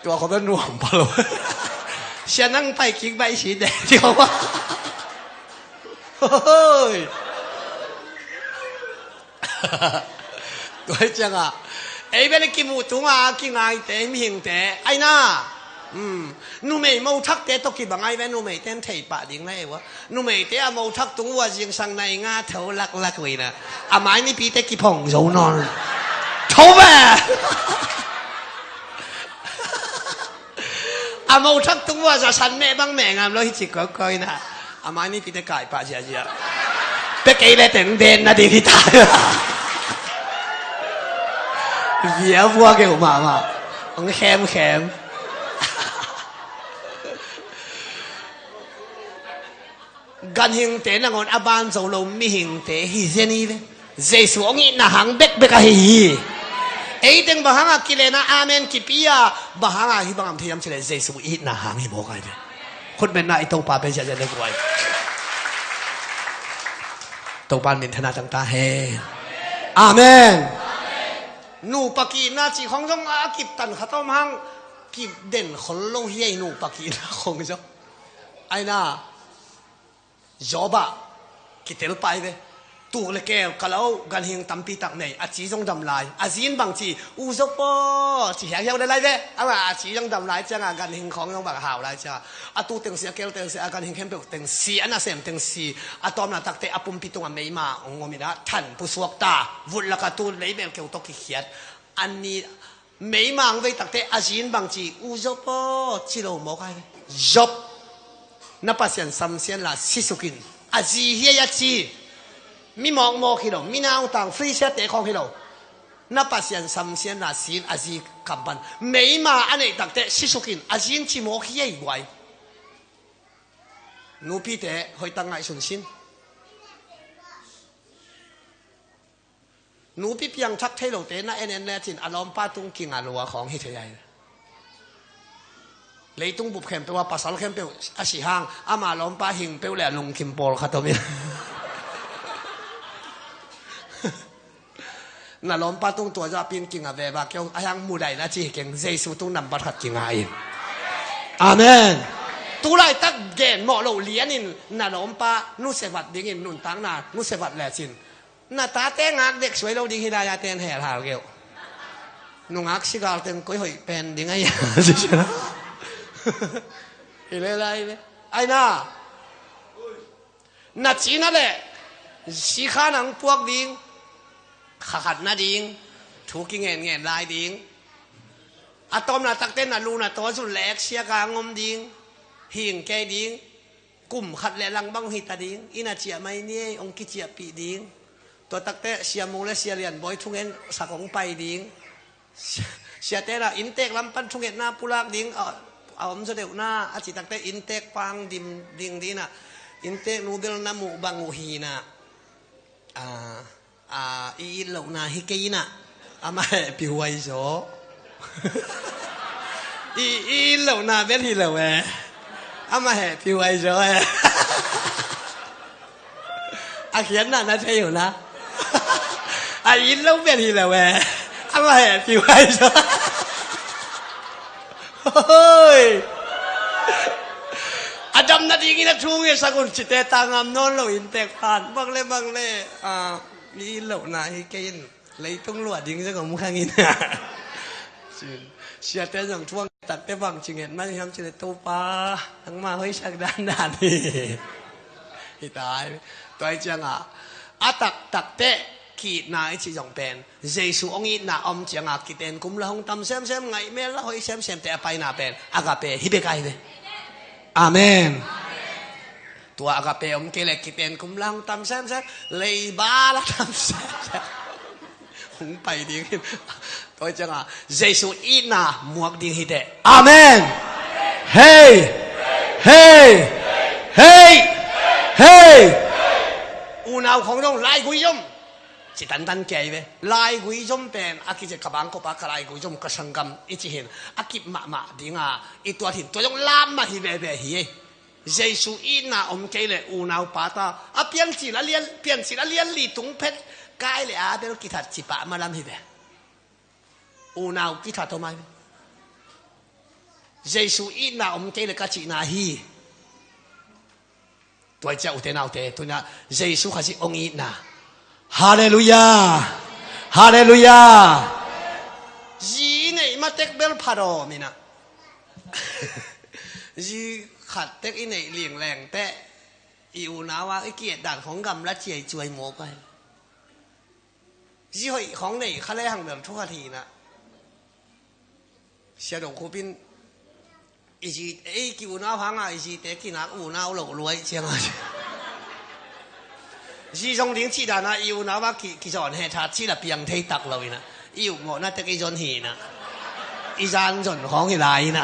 Tua khawm le nuam pha lo. Sia nang pai kik baih si deh ti khawm mah. Hoi. Tua hi cianga ei bel i kimuh tunga kingaite mihingte aina. Numei mothakte tawh kibang ai ve, numeite in thei pah ding la e ua. Numeite a mothak tung ua zingsang nai nga tho laklak uina a mai mipite kiphong zo nawn. Tho ve. A mothak tung ua zasan meh bang meh ngam lo hi ci kawikawi na. A mai mipite kaipah ziazia. Pe kei le teng den na ding hi ta. Via vua keu mahmah. Ong khemkhem. Ganhingte nangawn a ban zo lo mihingte hi zen hi ve. Jesu hong itna hang bekbek ahi hi. Eiteng bang hanga kilena amen kipi a bang hanga hih bangam thei hiam cileh Jesu itna hang hi mawk ahi ve. Khutbetna i Topa pen siasia le guai. Topa min thana tang ta hen. Amen. Nupa kihna cih khong zong a kiptan khat om hang kipden khol lo hi ei nupa kihna khong zong. Aina Job ah kitel pai ve. Tuk le kel ka lo ganhing tampi tak nei a ci zong dam lai a zin bang ci u Job aw ci hiauhiau le lai ve. Ama a ci zong dam lai cianga ganhing khawng zong bang hau lai cianga a tu tengsi a kel tengsi a ganhing khempeuh tengsi a nasem tengsi a tawmna takte a pumpi tunga meima ong ngomina than pusuak ta vut laka tu leibel keu tawh kikhiat. Anni meimang vei takte a zin bang ci u Job aw ci lo mawk ai ve. Job na Pasian samsian la sisukin a zi hiai a ci. Mi mawkmawk hi lo, mi nautang frisiate khawng hi lo. Na Pasian samsian la sin a zi kampan meima a neih takte sisukin a zin ci mawk hiai guai. Nupite hoihtang ngaihsun sin. Nupi piangthak thei lote na en en lecin a lawmpa tung kinga lua khawng hi thei ahi. Leitung bup khempeuh a pasal khempeuh a si hang ama lawmpa hing peuh le a lungkim pawl khat om in. Na lawmpa tung tua zah pin kinga veva keu a hiang mudai na ci hi keng Jesu tung nambat khat kinga in. Amen. Tulaitak gen mawh loh lianin na lawmpa nusevat dingin nuntakna nusevat lecin na tate ngak dek suai lo ding hi lai a ten hel hal keu. Nungak sigal teng koi hoih pen ding ahi. Hi le lai ve. Aina na cina le Sikha nang puak ding, kha khat na ding, thu kingen ngen lai ding. A tawpna takte na lu na taw zun lek siaka ngom ding, hing kei ding, kum khat le lang bang hita ding, ina ciah mai ni ei, ong kiciahpih ding. Tua takte Sia Mung le Sia Lian Bawi thungen sak ong pai ding. Siate na inntek lam pan thungetna pulak ding a, a om zaw deuhna a cih takte inntek pang dim ding dina, inntek nu bel na muh bang uh hina. A, a, i it lohna hi kei ina, amah hehpih huai zaw. I, i it lohna bel hi lo e, amah hehpih huai zaw e. A khiatna na thei uh na. A it lo bel hi lo e, amah hehpih huai zaw. Hoi. A dam nadingin a thu ngetsak un cite tangam nawn lo inntek pan bang le bang le, a, i it lohna hi kei in. Leitung luah ding zong om khang in. Siate zong thuang takte bang ci nget mai hiam cih leh Topa, nangmah hoihsak dandan hi. Hi tai. Tua hi ciangah a taktakte ki-itna i cih zong pen Jesu hong itna om ciangah kiten kum la hong tam semsem, ngaih mel la hoih semsemte a paina pen agape hi bek a hi ve. Amen. Tua agape om kei leh kiten kum la hong tam semsem, leiba la tam semsem. Hong pai ding hi. Tua ciangah Jesu itna muak ding hi teh. Amen. Hei! Hei! Hei! Hei! Unau khong dong laigui zom. Ci tantan kei ve. Laigui zom pen a kici ka bangkop a ka laigui zom ka sanggam i ci hin. A kip mahmah dinga i tuat hin. Tua zong lam mah hi veve hi ei. Jesu itna om kei leh unau pata a piancil a lian, piancil a lian li tung phet Kain le Abel kithat ci pah malam hi ve. Unau kithat om ai ve. Jesu itna om kei leh ka cihna hi. Tua hi ciah ute naute, tuna Jesu Khazih hong itna. Halleluiah. Halleluiah. Zi i neih matek bel pha dawm ina. Zi khat tek i neih lingleng teh i unau a i ki-et dan khong gamla ciai cuai mawk ai. Zi hoih khong nei kha le hang bel thu khat hi ina. Sia Dong Khup in i zi, ei ki unau hanga i zite kinak unau loh luai cianga. Zi zong ding cih dana i unau a ki, kizawn he tha cih la piang thei tak lo ina. I upmawhna tek i zon hi ina. I zan zon khong hi lai ina.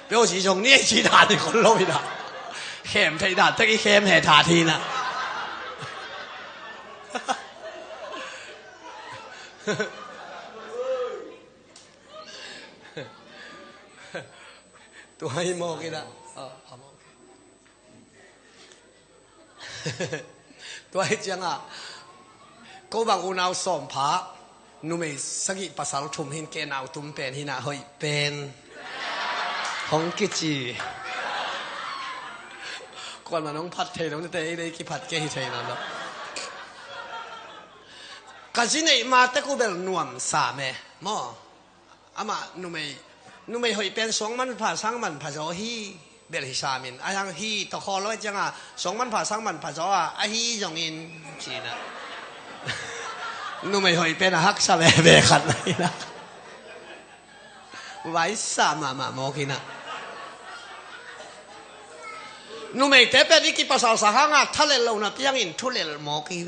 Peuh zi zong ni ei cih dan i khol lo ina. Khem thei dan tek i khem he tha hi ina. Tua hi mawk ina. Tua hi ciangah ko bang unau sawm pha, numei sagih pasal thum hin ke nau tum pen hina hoih pen hong kici. Kuanman hong phat thei lo nate, ei lei kiphat ke hi thei lo lo. Ka zi neih ma tek uh bel nuam sam e maw. Amah numei, numei hoih pen suang manpha sang manpha zaw hi bel hi samin a hiang hi tawh khawl lo a cianga suang manpha sang manpha zaw a, a hi zongin cina. Numei hoih pen a haksa veve khat na ina. Vaisa mahmah mawk ina. Numeite pen i kipasal sa hanga thalel lo na piangin thulel mawk hi.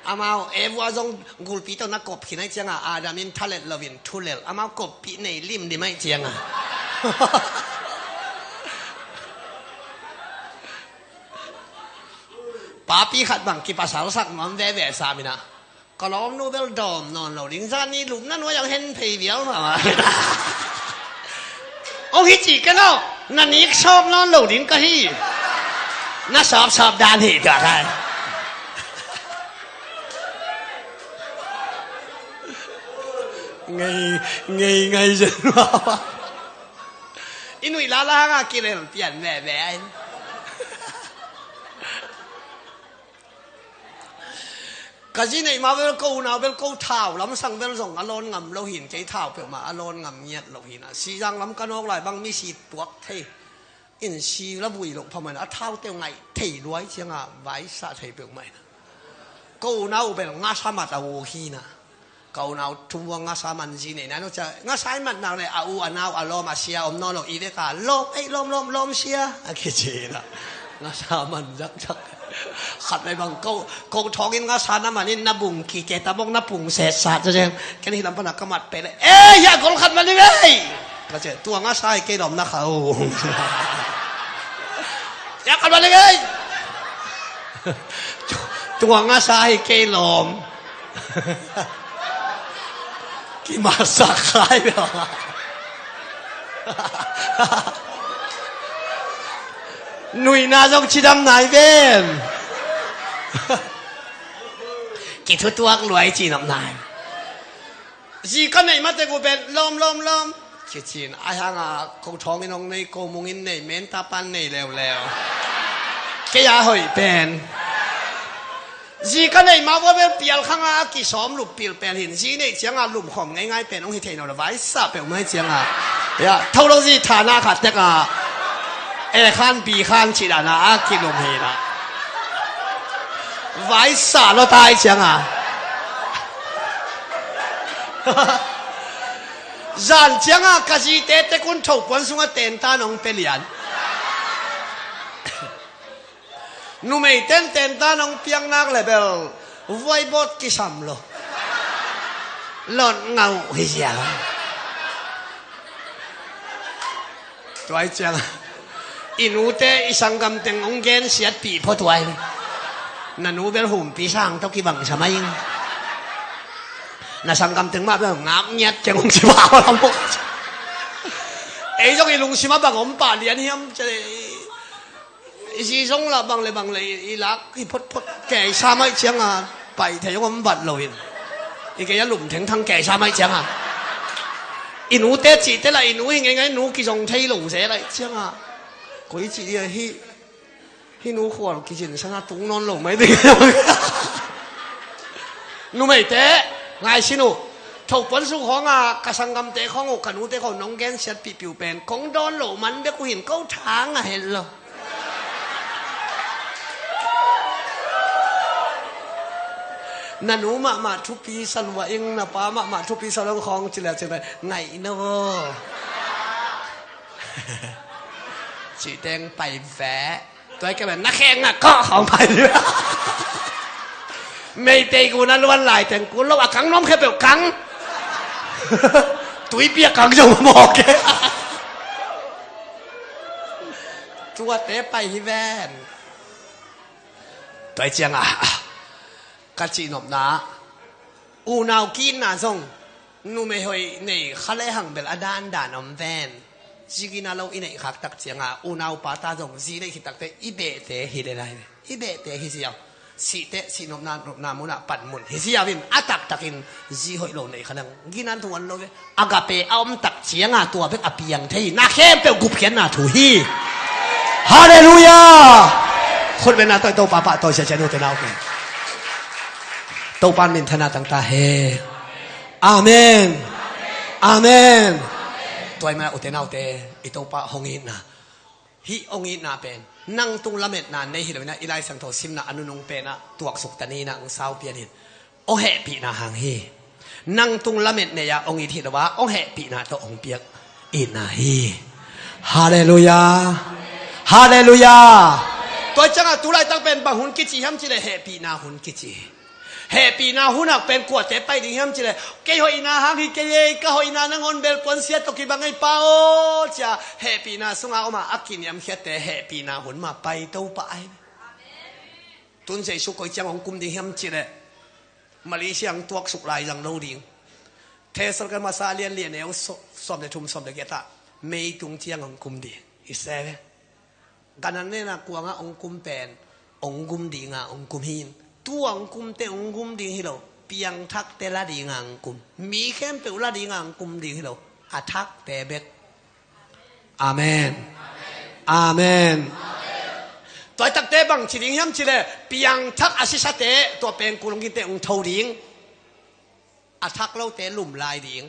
Amau Eva zong gulpi tawh na kop khin ai cianga Adam in thalel loin thulel. Amau koppih nei limlim ai cianga. Papi khat bang kipasal sak nuam veve sa mina. Ka lawmnu bel dawm nawn lo ding, zan ni lupna nuai ang hen phei vial mama. Ong hi ci ken aw, na nik sawp nawn lo ding ka hi. Na sawpsawp dan hi tua kai. Ngei, ngei, ngei zen mama. I nuih lala hanga kilel pian veve ai. Ka zi neih ma bel ko unau bel ko thau lamsang bel zong a lawn ngam lo hin, kei thau peuhmah a lawn ngam ngiat lo hin a. Sizang lam ka nawk lai bang mi si tuak thei. In si la vui loh phamawh in a thaute uh ngaih thei luai cianga vaisah thei peuhmah in. Ko unau bel ngasa mat a uh hi na. Ko unau thu a ngasa man zi nei na no cia ngasa i mat nak le a u a nau a lawm a sia om nawn lo i veka lawm ei lawm lawm lawm sia a kici na. Ngasa man zakzak. Khat lai bang ko ko thawngin ngasa na manin na bung kike tamok na pung setsat cia ciang ken hi lam pana ka mat pele ei hia gol khat man i vei. Ka cia tua ngasa i kei lawm na kha u. Yak khat balik ei. Tua ngasa hi kei lawm. Kimasak khai bia. Nuihna zong cidam nai ven. Kithutuak luai cinop nai. Zi ka neih mate gu pen lawm lawm lawm kicin a hanga ko thawngin hong nei ko mungin nei menta pan nei leuleu. Kei a hoih pen zi ka neih ma vua bel pial khanga a kisawm lup pil pel hin zi neih cianga lumkhawm ngeingai pen hong hi thei no le vaisa peuh mai cianga ya tho lo zi thana khat teka e khan bi khan cih dana a kilum hina vaisa lo tai cianga. Zan cianga ka zite tekun thopuan sunga tenta nong pe lian. Numei tenten ta nong piang nak le bel vuaibawt kisam lo. Lot ngauh hi zia. Tuai ciang i nute i sanggam teng hong gensiatpih phot tuai. Na nu bel humpi sang tawh kibang sa mai ing. Na sanggam teng mah bel ngak ngiat keng hong si mah lam bawk. Ei zong i lungsim a bang om pah lian hiam cia le. I zi zong lah bang le bang le i lak hi photphot kei sa maih cianga pai thei om vat lo in i kei a lum thengthang kei sa maih cianga i nute cihte lah i nu hi ngeingai nu kizong thei lo se laih cianga koi cih dia hi hi nu khual kizin sana tung nawn lo mai ding. Numeite ngaihsin uh thopuan sung khawnga ka sanggamte khawng uh ka nute khawng nong gensiatpihpih uh pen kong dawn lo man bek uh hin ko thang a het lo. Na nu mahmah thupi sa lua ing na pa mahmah thupi sa lua ing khawng cileh cileh ngaih no. Cih teng pai veh. Tuai kei na kheng a kawh khawng pai veh. Meitei ku na luan lai teng ku lo a kang nuam khe peuh kang. Tuipi a kang zong mawk e. Tuate pai hi ven. Tuai cianga ka cihnopna unau ki-itna zong numei hoih nei kha lehang bel a dandan om ven. Zi gina lo i neih khak tak cianga unau pata zong zi neih khit takte i behte hi le lai ve. I behte hi ziau. Sihteh sihnopna nopna munah panmun hi ziau in a taktakin zi hoih lo neih kha lehang ginan thungan lo ve. Agape a om tak cianga tua bek a piang thei na khempeuh gupkhiatna thu hi. Halleluia. Khutbetna tawi Topa pah tawi sia cia nute nau pen Topa in minthana tangta he. Amen. Amen. Tuai mana ute naute i Topa hong itna hih hong itna pen nang tung lametna nei hi lo ina i Lai Siangtho simna a nunung pena tuaksuk ta ni ina hong sau pian in hong hehpihna hang hi. Nang tung lamet nei a hong it hi lo a hong hehpihna tawh hong piak itna hi. Halleluia. Halleluia. Tua cianga tulaitak pen bang hun kici hiam cileh hehpihna hun kici hi. Hehpihna hunak pen kuate pai ding hiam cileh kei hoihna hang hi kei ei ka hoihna nangawn belpuan sia tawh kibang ei pa aw cia hehpihna sunga oma a kiniamkhiatte hehpihna hun ma pai to pah ahi. Tun Jesu koi ciang hong kum ding hiam cileh Malaysia ang tuaksuk lai zang lo ding. Thessaloniki masa lian lian eu sawm le thum sawm le giat ah mei tung ciang hong kum ding i se ve. Ganan nena kuanga hong kum pen hong gum dinga hong kum hi in tua hong kumte hong gum ding hi lo piangthakte la dinga hong kum mi khempeuh la dinga hong kum ding hi lo a thakte bek. Amen. Amen. Tuaitakte bang ci ding hiam cileh piangthak a sisate tua pengkul hong kinte hong tho ding. A thak lote lum lai ding.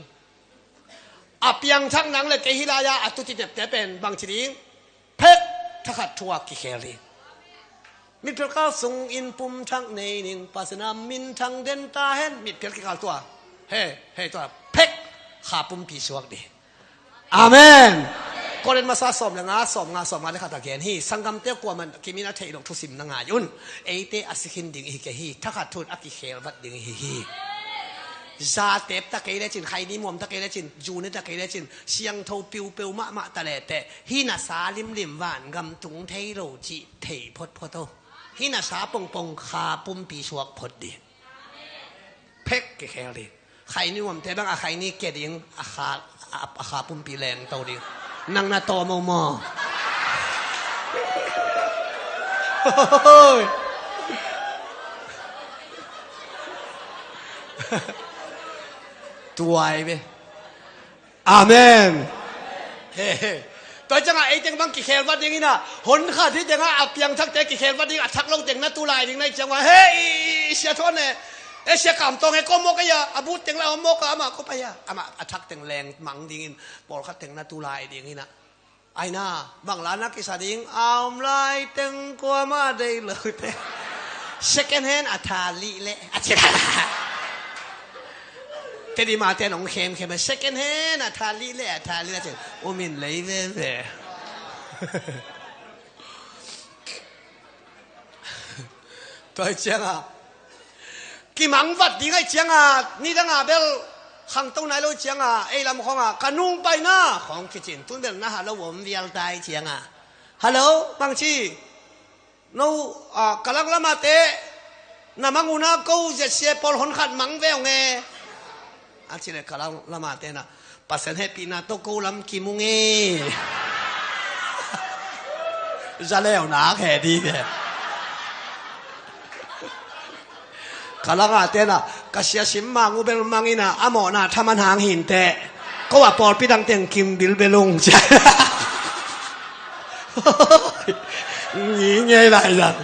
A piangthak nang le kei hi lai-a a tuti tepte pen bang ci ding. Phek, thakhat thu-a kikhel ding. Mitphial kal sungin pumthak nei ning, Pasian a minthang den ta hen. Mitphial kikal tua, he, he tua, phek, kha pumpi suak ding. Amen. Korin masa sawm le nga, sawm nga, sawm nga le khat a gen hi. Sanggamte kuaman kimin a theih loh thusim na ngai un. Eite a si khin ding ihi kei hi. Thakhat thu-in a kikhel vat ding ihi hi. Za teep ta kei lecin, khaini muam ta kei lecin, zu ne ta kei lecin, siangtho piupeu mahmah ta leteh, hih na sa limlim vangam tung thei lo cih thei photphot o. Hih na sa pongpong kha pumpi suak phot ding. Phek kikhel ding. Khaini muamte bang a khaini ke ding, a kha, a, a kha pumpi lengto ding. Nang na tawm o maw? Tuai ve. Amen. He, he. Tua ciangah ei teng bang kikhel vat ding inah, hon khat hih tengah a piangthakte kikhel vat ding, a thak lo teng na tu lai ding na hih ciangah, he, i, i, sia thawn e, e, sia Kam Tawng he, ko mawk a, a but teng la hon mawk a, amah ko pai a, amah a thak teng leng mang dingin, pawlkhat teng na tu lai ding inah. Aina, bang la na kisa ding, a om lai teng kuamah deih lo te. Second hand a tha lih leh, a ci. Tedi mate nong khemkhem, second hand a tha lih leh, a tha lih leh, a ci. Umin lei veve. Tua ciangah kimang vat ding ahih ciangah, nidangah bel khangto nai lo ciangah, ei lam khawngah, ka nung paina khawng kicin, tun bel na halo om vial ta ahih ciangah, halo, bangci, no, ah, ka lang lamah te, na mang unah ko Z C A pawl hon khat mang ve ung e. A ci leh ka lam, lamah tenah, Pasian hehpihna tawh ko lam kim ung e. Zaleu nak he dih ve. Ka langah tenah, ka sia sim mang uh bel mang inah, a mawhna thaman hang hinteh. Ko a pawlpi dang teng kim bilbel ung. Ngi ngei lai zang.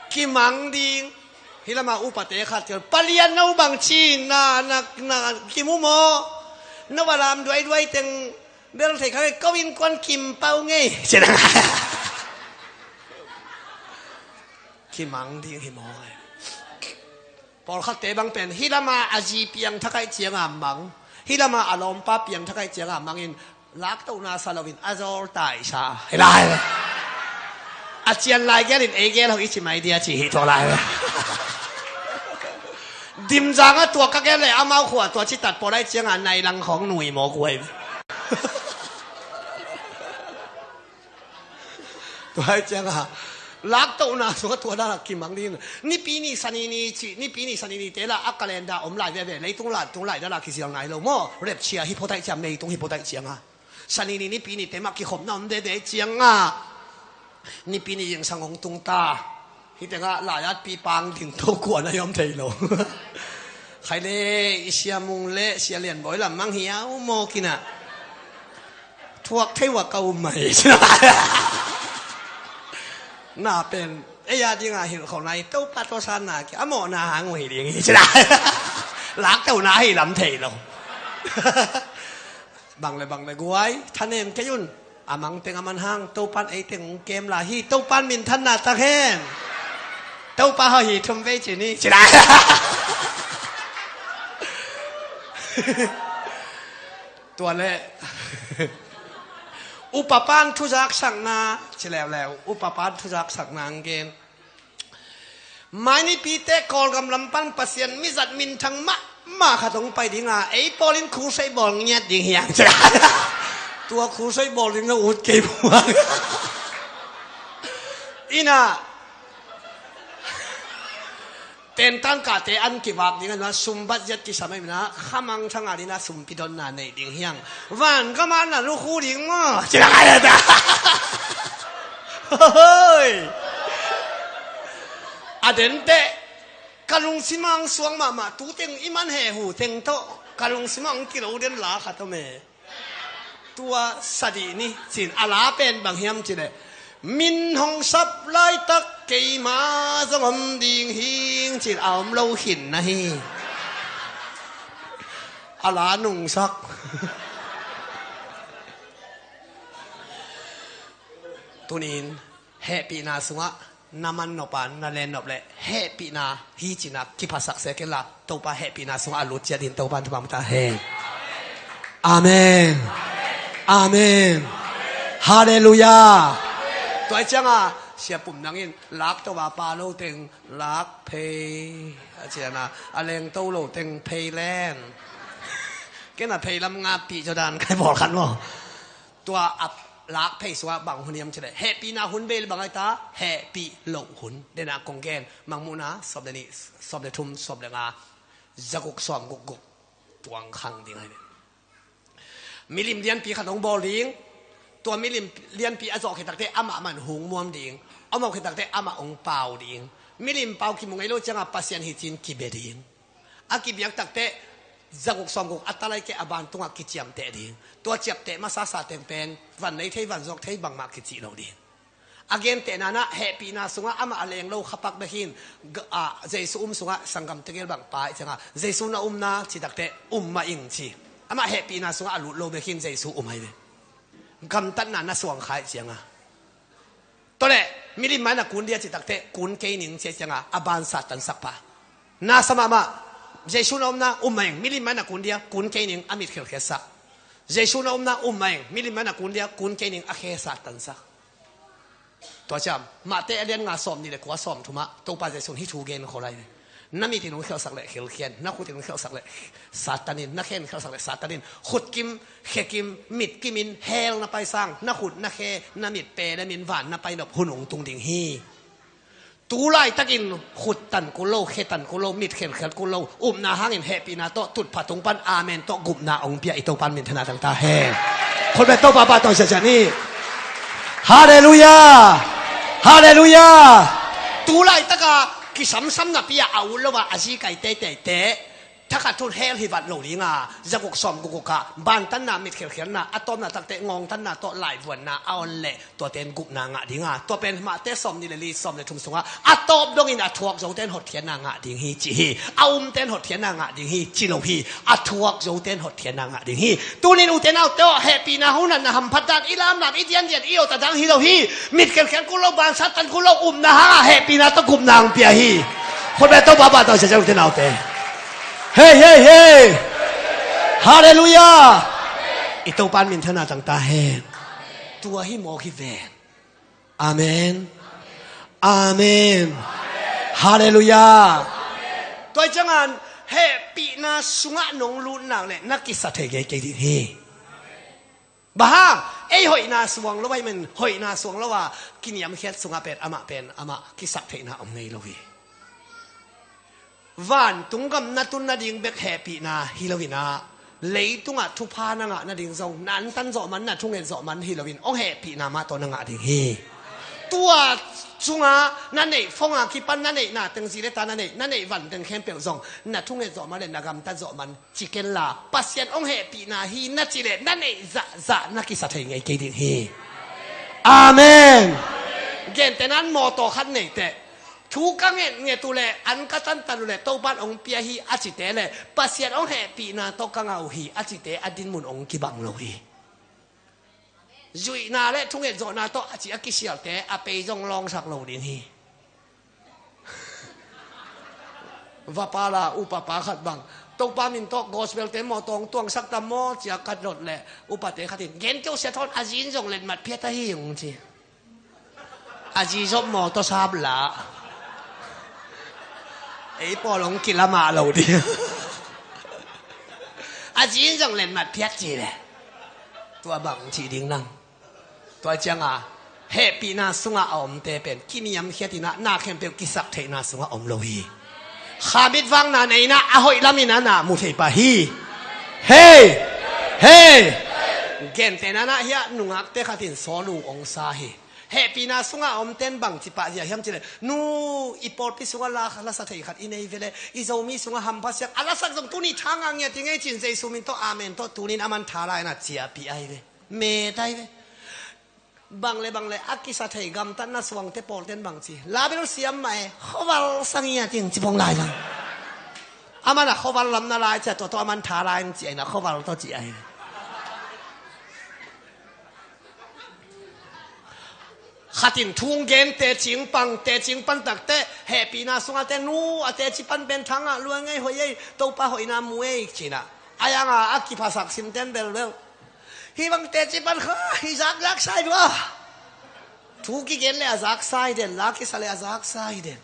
Kimang ding. Hih lamah upate khat ciang, palian no bangci na, na, na kimu maw? No va lam duaiduai teng bel thei kha ngei, ko innkuan kim pau ngei. Kimang ding hi maw? Pawlkhatte bang pen hih lamah a zi piangthak ahih ciangah mang, hih lamah a lawmpa piangthak ahih ciangah mangin, laktohna sa loin a zawl taisa. Hi lai ve. A cian lai gelin ei gel ho i ci mai dia ci hi tua lai ve. Dimzang a tua ka gel le amau khua tua citat pawl ahih ciangah nai lang khawng nui mawk uh ahi ve. Tua ahih ciangah laktohna sungah tua dah kimang ding. Nipi ni, Sani ni ci, Nipi ni, Sani ni te lah a calendar om lai veve, leitung lah tung lai dah lah kizial nai lo maw? Rapture hi phot ahih ciang, meitung hi phot ahih ciangah. Sani ni, Nipi ni te mah kikhopna om veve ciangah, Nipi ni zingsang hong tung ta. Hih tengah lai-atpi pang ding to kuan a i om thei lo. Khai le i Sia Mung le Sia Lian Bawi lam mang hiau mawk inah, thuak thei uh a ka um mai. Na pen ei a dingah hilh khawng nai, Topa tawh sanna kia a mawhna hang uh hi ding hi ci lai. Laktohna hi lam thei lo. Bang le bang le guai, thanem kei un. A mang teng a man hang, Topan ei teng hong kem lai hi, Topan minthanna tak hen. Topa hawh hi thum vei ci ni ci lai. Tua le upa pan thuzaksakna ci leuleu, upa pan thuzaksakna ang gen. Mai nipite Kawlgam lam pan Pasian mizat minthang mahmah khat hong pai dinga, ei pawlin crusade bawl ngiat ding hiang ci lai. Tua crusade bawl ding na ut kei buang. Inah tentan kahte an kivak ding a, sum budget kisam ahih manin a, khamang thanga ding a, sumpi donna nei ding hiang. Van kamah na lukhu ding maw? Ci lai a ta. Hoi. A denteh ka lungsim ang suang mahmah, tu teng i man he hu teng tawh ka lungsim ang kilo den la khat om e. Tua sa dih ni, ci-in a la pen bang hiam cih leh, min hong sap laitak keima zong om ding hing, ci-in a om lo khin na hi. A la nungsak. Tunin hehpihna sungah na man nop a na len nop leh hehpihna hi cihna kiphasak se kenla, Topa hehpihna sungah a lut ciat in Topa in thupha hong pia ta hen. Amen. Amen. Halleluiah. Tua hi cianga Sia Pum Nang in lak to a pa lo teng lak phei a ciana, a leng to lo teng phei len. Kena phei lam nga pi Jordan kai bawl khan maw. Tua a lak phei sungah bang hun hiam cileh hehpihna hun bei le bang ai ta, hehpih loh hun. Dena kong gen, Mangmuhna sawm le nih, sawm le thum, sawm le nga, zaguk sawm guk guk tuang khang ding ai ve. Milim lianpi khat hong bawl ding. Tua milim lianpi a zawh khit takte amah man hung muam ding. Amah khit takte amah hong pau ding. Milim pau kimu ngei lo cianga Pasian hi cin kibe ding. A kibiak takte zaguk sawmguk a talai keh a ban tungah kiciamteh ding. Tua ciapteh masa sa teng pen van lei thei van zawk thei bangmah kicih lo ding. A gentehna nah hehpihna sungah amah a leng lo khapak bek hin, Jesu um sungah sanggam tegel bang pa ih cianga Jesu na umna ci takte um mah ing ci. Amah hehpihna sungah a lut lo bek hin Jesu um hai ve. Gamtatna na suang kha ih cianga Tawleh milim mai na kun dia ci takte kun kei ning cia cianga a ban Satan sakpa. Na sa mahmah. Jesu na omna um maing, milim mai na kun dia kun kei ning a mit khelkhiatsak. Jesu na omna um maing, milim mai na kun dia kun kei ning a khe Satan sak. Tua ciam mahte a lian nga sawm nih le kua sawm thumah Topa Jesu hih thu gen khawlai ve. Na mit in hong khialhsak leh khelkhian, na khut in hong khialhsak leh Satan in, na khen khialhsak leh Satan in, khutkim, khekim, mitkim in hell na paisang, na khut, na khe, na mit pelemin van na painop hun hong tung ding hi. Tu laitakin khut tan kul lo, khe tan kul lo, mit khelkhiat kul lo, upna hangin hehpihna tawh tutpha tung pan amen tawh gupna hong pia i Topan minthana tangta hen. Khutbet Topa pah tawh siasia ni. Halleluiah. Halleluiah. Tu laitaka kisamsam napi-a a ut lo a a zikai teiteite thakhat thun hell hi vat lo dinga, zaguk sawm gukguk a bantanna, mitkhelkhialna, a tawpna takte ngawngtanna tawh laivuanna a on leh tuaten gupna ngah dinga, tua pen mahte sawm nih le li sawm le thum sungah a tawp dongin a thuak zoten hotkhiatna ngah ding hi ci hi. A umten hotkhiatna ngah ding hi ci lo hi. A thuak zoten hotkhiatna ngah ding hi. Tunin ute naute aw, hehpihna hunah na hamphat dan, i lamlam, i diandian, i ota dang hi lo hi. Mitkhelkhial kul lo, ban Satan kul lo, upna hanga hehpihna tawh gupna ang pia hi. Khutbet Topa pah tawh siasia ute naute. Hei, hei, hei. Halleluiah. I Topan minthana tangta hen. Tua hi mawk hi ven. Amen. Amen. Halleluiah. Tua hi ciangan hehpihna sungah nong lut nak leh na kisa thei ngei kei ding hi. Bang hang, ei hoihna suang lo a hi men, hoihna suang lo a kiniamkhiat sungah pen amah pen amah kisaktheihna om ngei lo hi. Vantung gam na tun nading bek hehpihna hi loinah, leitungah thupha na ngah nading zong na antan zawh man, na thunget zawh man hi loin hong hehpihna mah tawh na ngah ding hi. Tua sungah na neih fonga kipan na neihna teng zi le ta na neih, na neih van teng khempeuh zong na thunget zawh man le na gamtat zawh man ci kenla, Pasian hong hehpihna hi na cih leh na neih zahzah na kisa thei ngei kei ding hi. Amen. Gentehna-in mawtaw khat nei teh, thu ka ngetnget uh leh, an ka tantan uh leh Topan hong pia hi a cite leh, Pasian hong hehpihna tawh ka ngah uh hi a cite a dinmun hong kibang lo hi. Zuihna le thunget zawhna tawh a cih a kisialte a pei zong lawngsak lo ding hi. Vapala upapa khat bang, Topa min tawh gospel te mawtaw hong tuangsak tam maw cia ka dot leh, upate khat in, gen kei uh sia thawn, a zin zong letmat phiat ahi hong ci. A zi zop mawtaw sap la. Ei pawl hong kila mah lo ding. A zin zong letmat phiat ci leh, tua bang cih ding nang. Tua cianga hehpihna sungah a omte pen kiniamkhiat inah na khempeuh kisaktheihna sungah om lo hi. Kha mitvakna nei inah a hoih lam inah na mu thei pah hi. Hei! Hei! Gentehna nah hiah nungakte khat in sawnu hong sa hi. Hehpihna sungah a omten bang ci pah zia hiam cih leh, nu, i pawlpi sungah la, lasa thei khat i nei ve leh, i Zomi sungah hampha siak a lasak zong tuni thangah ngiat i ngei cin Jesu min tawh amen tawh tunin a man tha lai inah ciahpih ai ve. Met ai ve. Bang le bang le a kisa thei gamtatna suangte pawlten bang ci, label siam mah e, khuaval sang hi a ting ci pong lai lang. A man a khuaval lamna lai cia tua tawh a man tha lai ang ci a inah khuaval tawh ci a hi. Khat in thu hong gen teci hong pang, teci hong pan takteh hehpihna sungah te nu a teci pan pen thangah lua ngei, hoih ei, Topa hoihna mu ei ci-in ah, a yang a a kiphasak simten belbel. Hih bang teci pan kha, hih zak zaksa hi lua. Thu kigen le a zaksa hi den, la kisa le a zaksa hi den.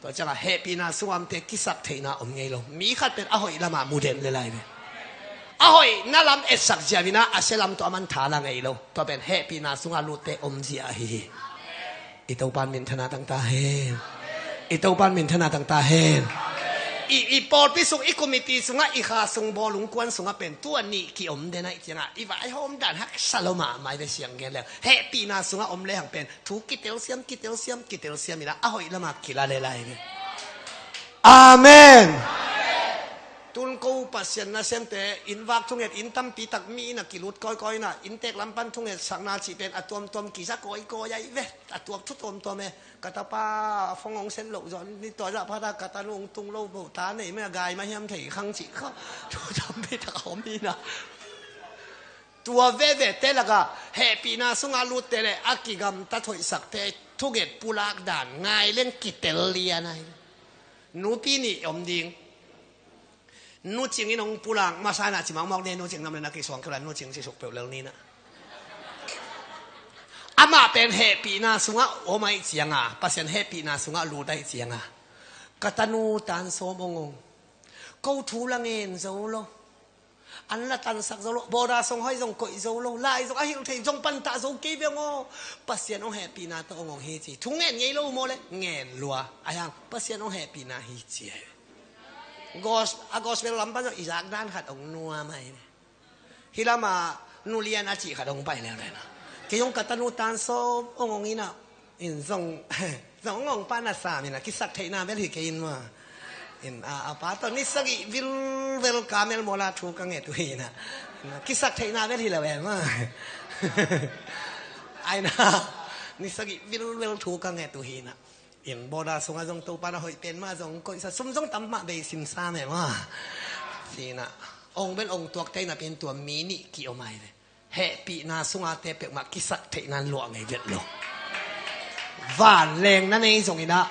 Tua ciangah hehpihna sungah omte kisaktheihna om ngei lo. Mi khat pen a hoih lamah mu den le lai ve. A hoihna lam etsak ziau in ah a sia lam tawh a man tha la ngei lo. Tua pen hehpihna sungah lutte omzia ahi hi. I Topan minthana tangta hen. I Topan minthana tangta hen. I, i pawlpi sung, i committee sungah, i kha sung, bawlung kuan sungah pen tua nih kiom den ahih ciangah i vaihawm dan haksa lo mahmah hi ve, siang gen leng. Hehpihna sungah om lehang pen thu kitelsiam, kitelsiam, kitelsiam in ah a hoih lamah kila le lai hi. Amen. Tun ko Pasian nasemte, inn vak thunget, inn tampi tak mi inn ah kilut kawikawi in ah, inntek lam pan thungetsakna cih pen a tuamtuam kiza kawikawi ahi ve. A tuak thu tuamtuam e. Ka tapa a phone hong send loh zawh ni, tua zah phat a ka tanu hong tung lo, bo ta nei mah a gai mah hiam thei khang cih kha. Thu tampi tak a om hi in ah. Tua veve te lakah hehpihna sungah lutte le a kigamtat hoihsakte thunget pulak dan ngai leng kitel lian ahi. Nupi nih om ding. Nu Cing in hong pulak masa in ah, ci mawkmawk ni, Nu Cing nam le na kisuang kei la, Nu Cing ci suk peuh lel ni in ah. Amah pen hehpihna sungah om ahih ciangah, Pasian hehpihna sungah lut ahih ciangah, ka tanu tan sawm hong ong. Ko thu la ngen zo lo. An la tansak zo lo, bawda song hoi zong koih zo lo, lai zong a hilh thei zong pantah zo kei ve maw. Pasian hong hehpihna tawh hong ong hi ci. Thu ngen ngei lo maw le, ngen lua. A hiang, Pasian hong hehpihna hi ci. Gos-, a gospel lam pan zong i zak dan khat hong nuam ahi. Hih lamah Nu Lian a cih khat hong pai leuleu na. Kei zong ka tanu tan sawm hong ong in ah. In zong, zong hong ong pa na sam in ah, kisaktheihna bel hi kei in maw. In a, a pa tawh ni sagih vilvel ka melmawl a thu ka nget uh hi in ah. In ah, kisaktheihna bel hi lo e maw. Ai na, ni sagih vilvel thu ka nget uh hi in ah. In bawda sungah zong Topa na hoih pen mah zong koihsa, sum zong tam mah bei simsa meh maw. Ci-in ah, ong bel ong tuakte in ah pen tua mi nih kiom ahi ve. Hehpihna sungah te peuhmah kisaktheihna in luah ngei vet lo. Vanleng na nei zong in ah,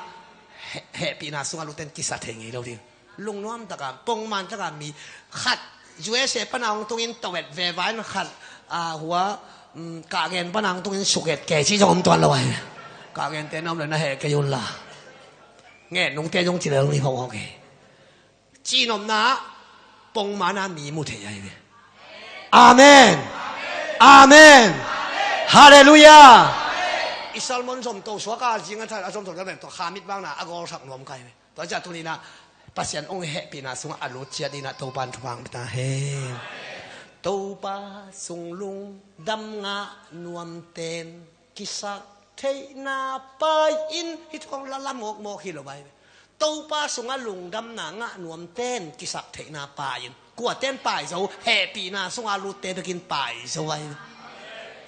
he-, hehpihna sungah lutte in kisa thei ngei lo ding. Lungnuam taka, pongman taka mi khat U S A pana hong tungin tawet veva in khat, a, hua, um, Kahgen pana hong tungin suket kei ci zong om tuan lo ahi. Kahgente na om lo na heh kei un la. Ngen nungte zong ci lel ni hong hong e. Cihnopna, pongman a mi mu thei ahi ve. Amen. Amen. Halleluiah. I sermon zomto suak a zing a tha, a zomto na ven tawh kha mit bang na a gawlsak nuam kai ve. Tua ciah tuni in ah Pasian hong hehpihna sungah a lut ciat in ah Topan thupha hong pia ta hen. Topa sung lungdam ngah nuamten kisaktheihna pai in, hih thu hong la la mawkmawk hi lo ahi ve. Topa sungah lungdamna ngah nuamten kisaktheihna pai in. Kuaten pai zo, hehpihna sungah lutte bekin pai zo ahi ve.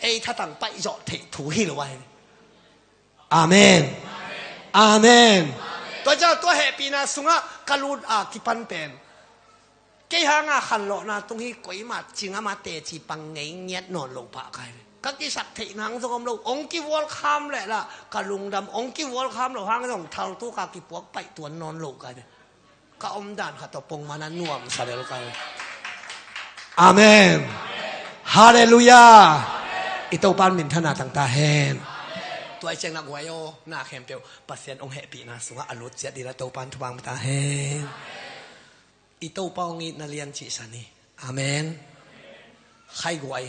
Ei thatang paih zawh theih thu hi lo ahi ve. Amen. Amen. Tua ciang tua hehpihna sungah ka lut a kipan pen, kei hanga khanlawhna tung hi, koima cing ama teci pang ngei ngiat nawn lo pah kai ve. Ka kisaktheihna hang zong om lo, hong kivualkham leh lah ka lungdam, hong kivualkham lo hang zong thaltuk a kipuak paih tuan nawn lo kai ve. Ka omdan khat tawh pongman a nuamsa lel ka hi. Amen. Halleluiah. I Topan minthanna tangta hen. Tua i ciang na guai aw, na khempeuh Pasian hong hehpihna sungah a lut ciat ding a Topan thupha hong pia ta hen. I Topa hong itna lian cihsa ni. Amen. Khaiguai.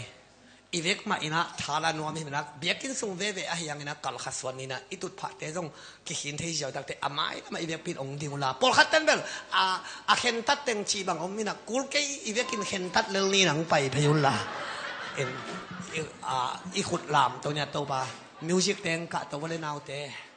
I vek mah in ah thala nuam hi mah in ah, biakinn sung veve ahi hangin ah kalkha suan ni in ah, i tutphahte zong kikhin thei ziau takte a mai lamah i vekpi in hong ding unla. Pawlkhat ten bel a, a khentat teng cih bang om in ah, kul kei i vekin khentat lel ni in ah hong pai phei unla. In, i, a, i khut lamto ni a Topa. Music teng kahto vua le naute.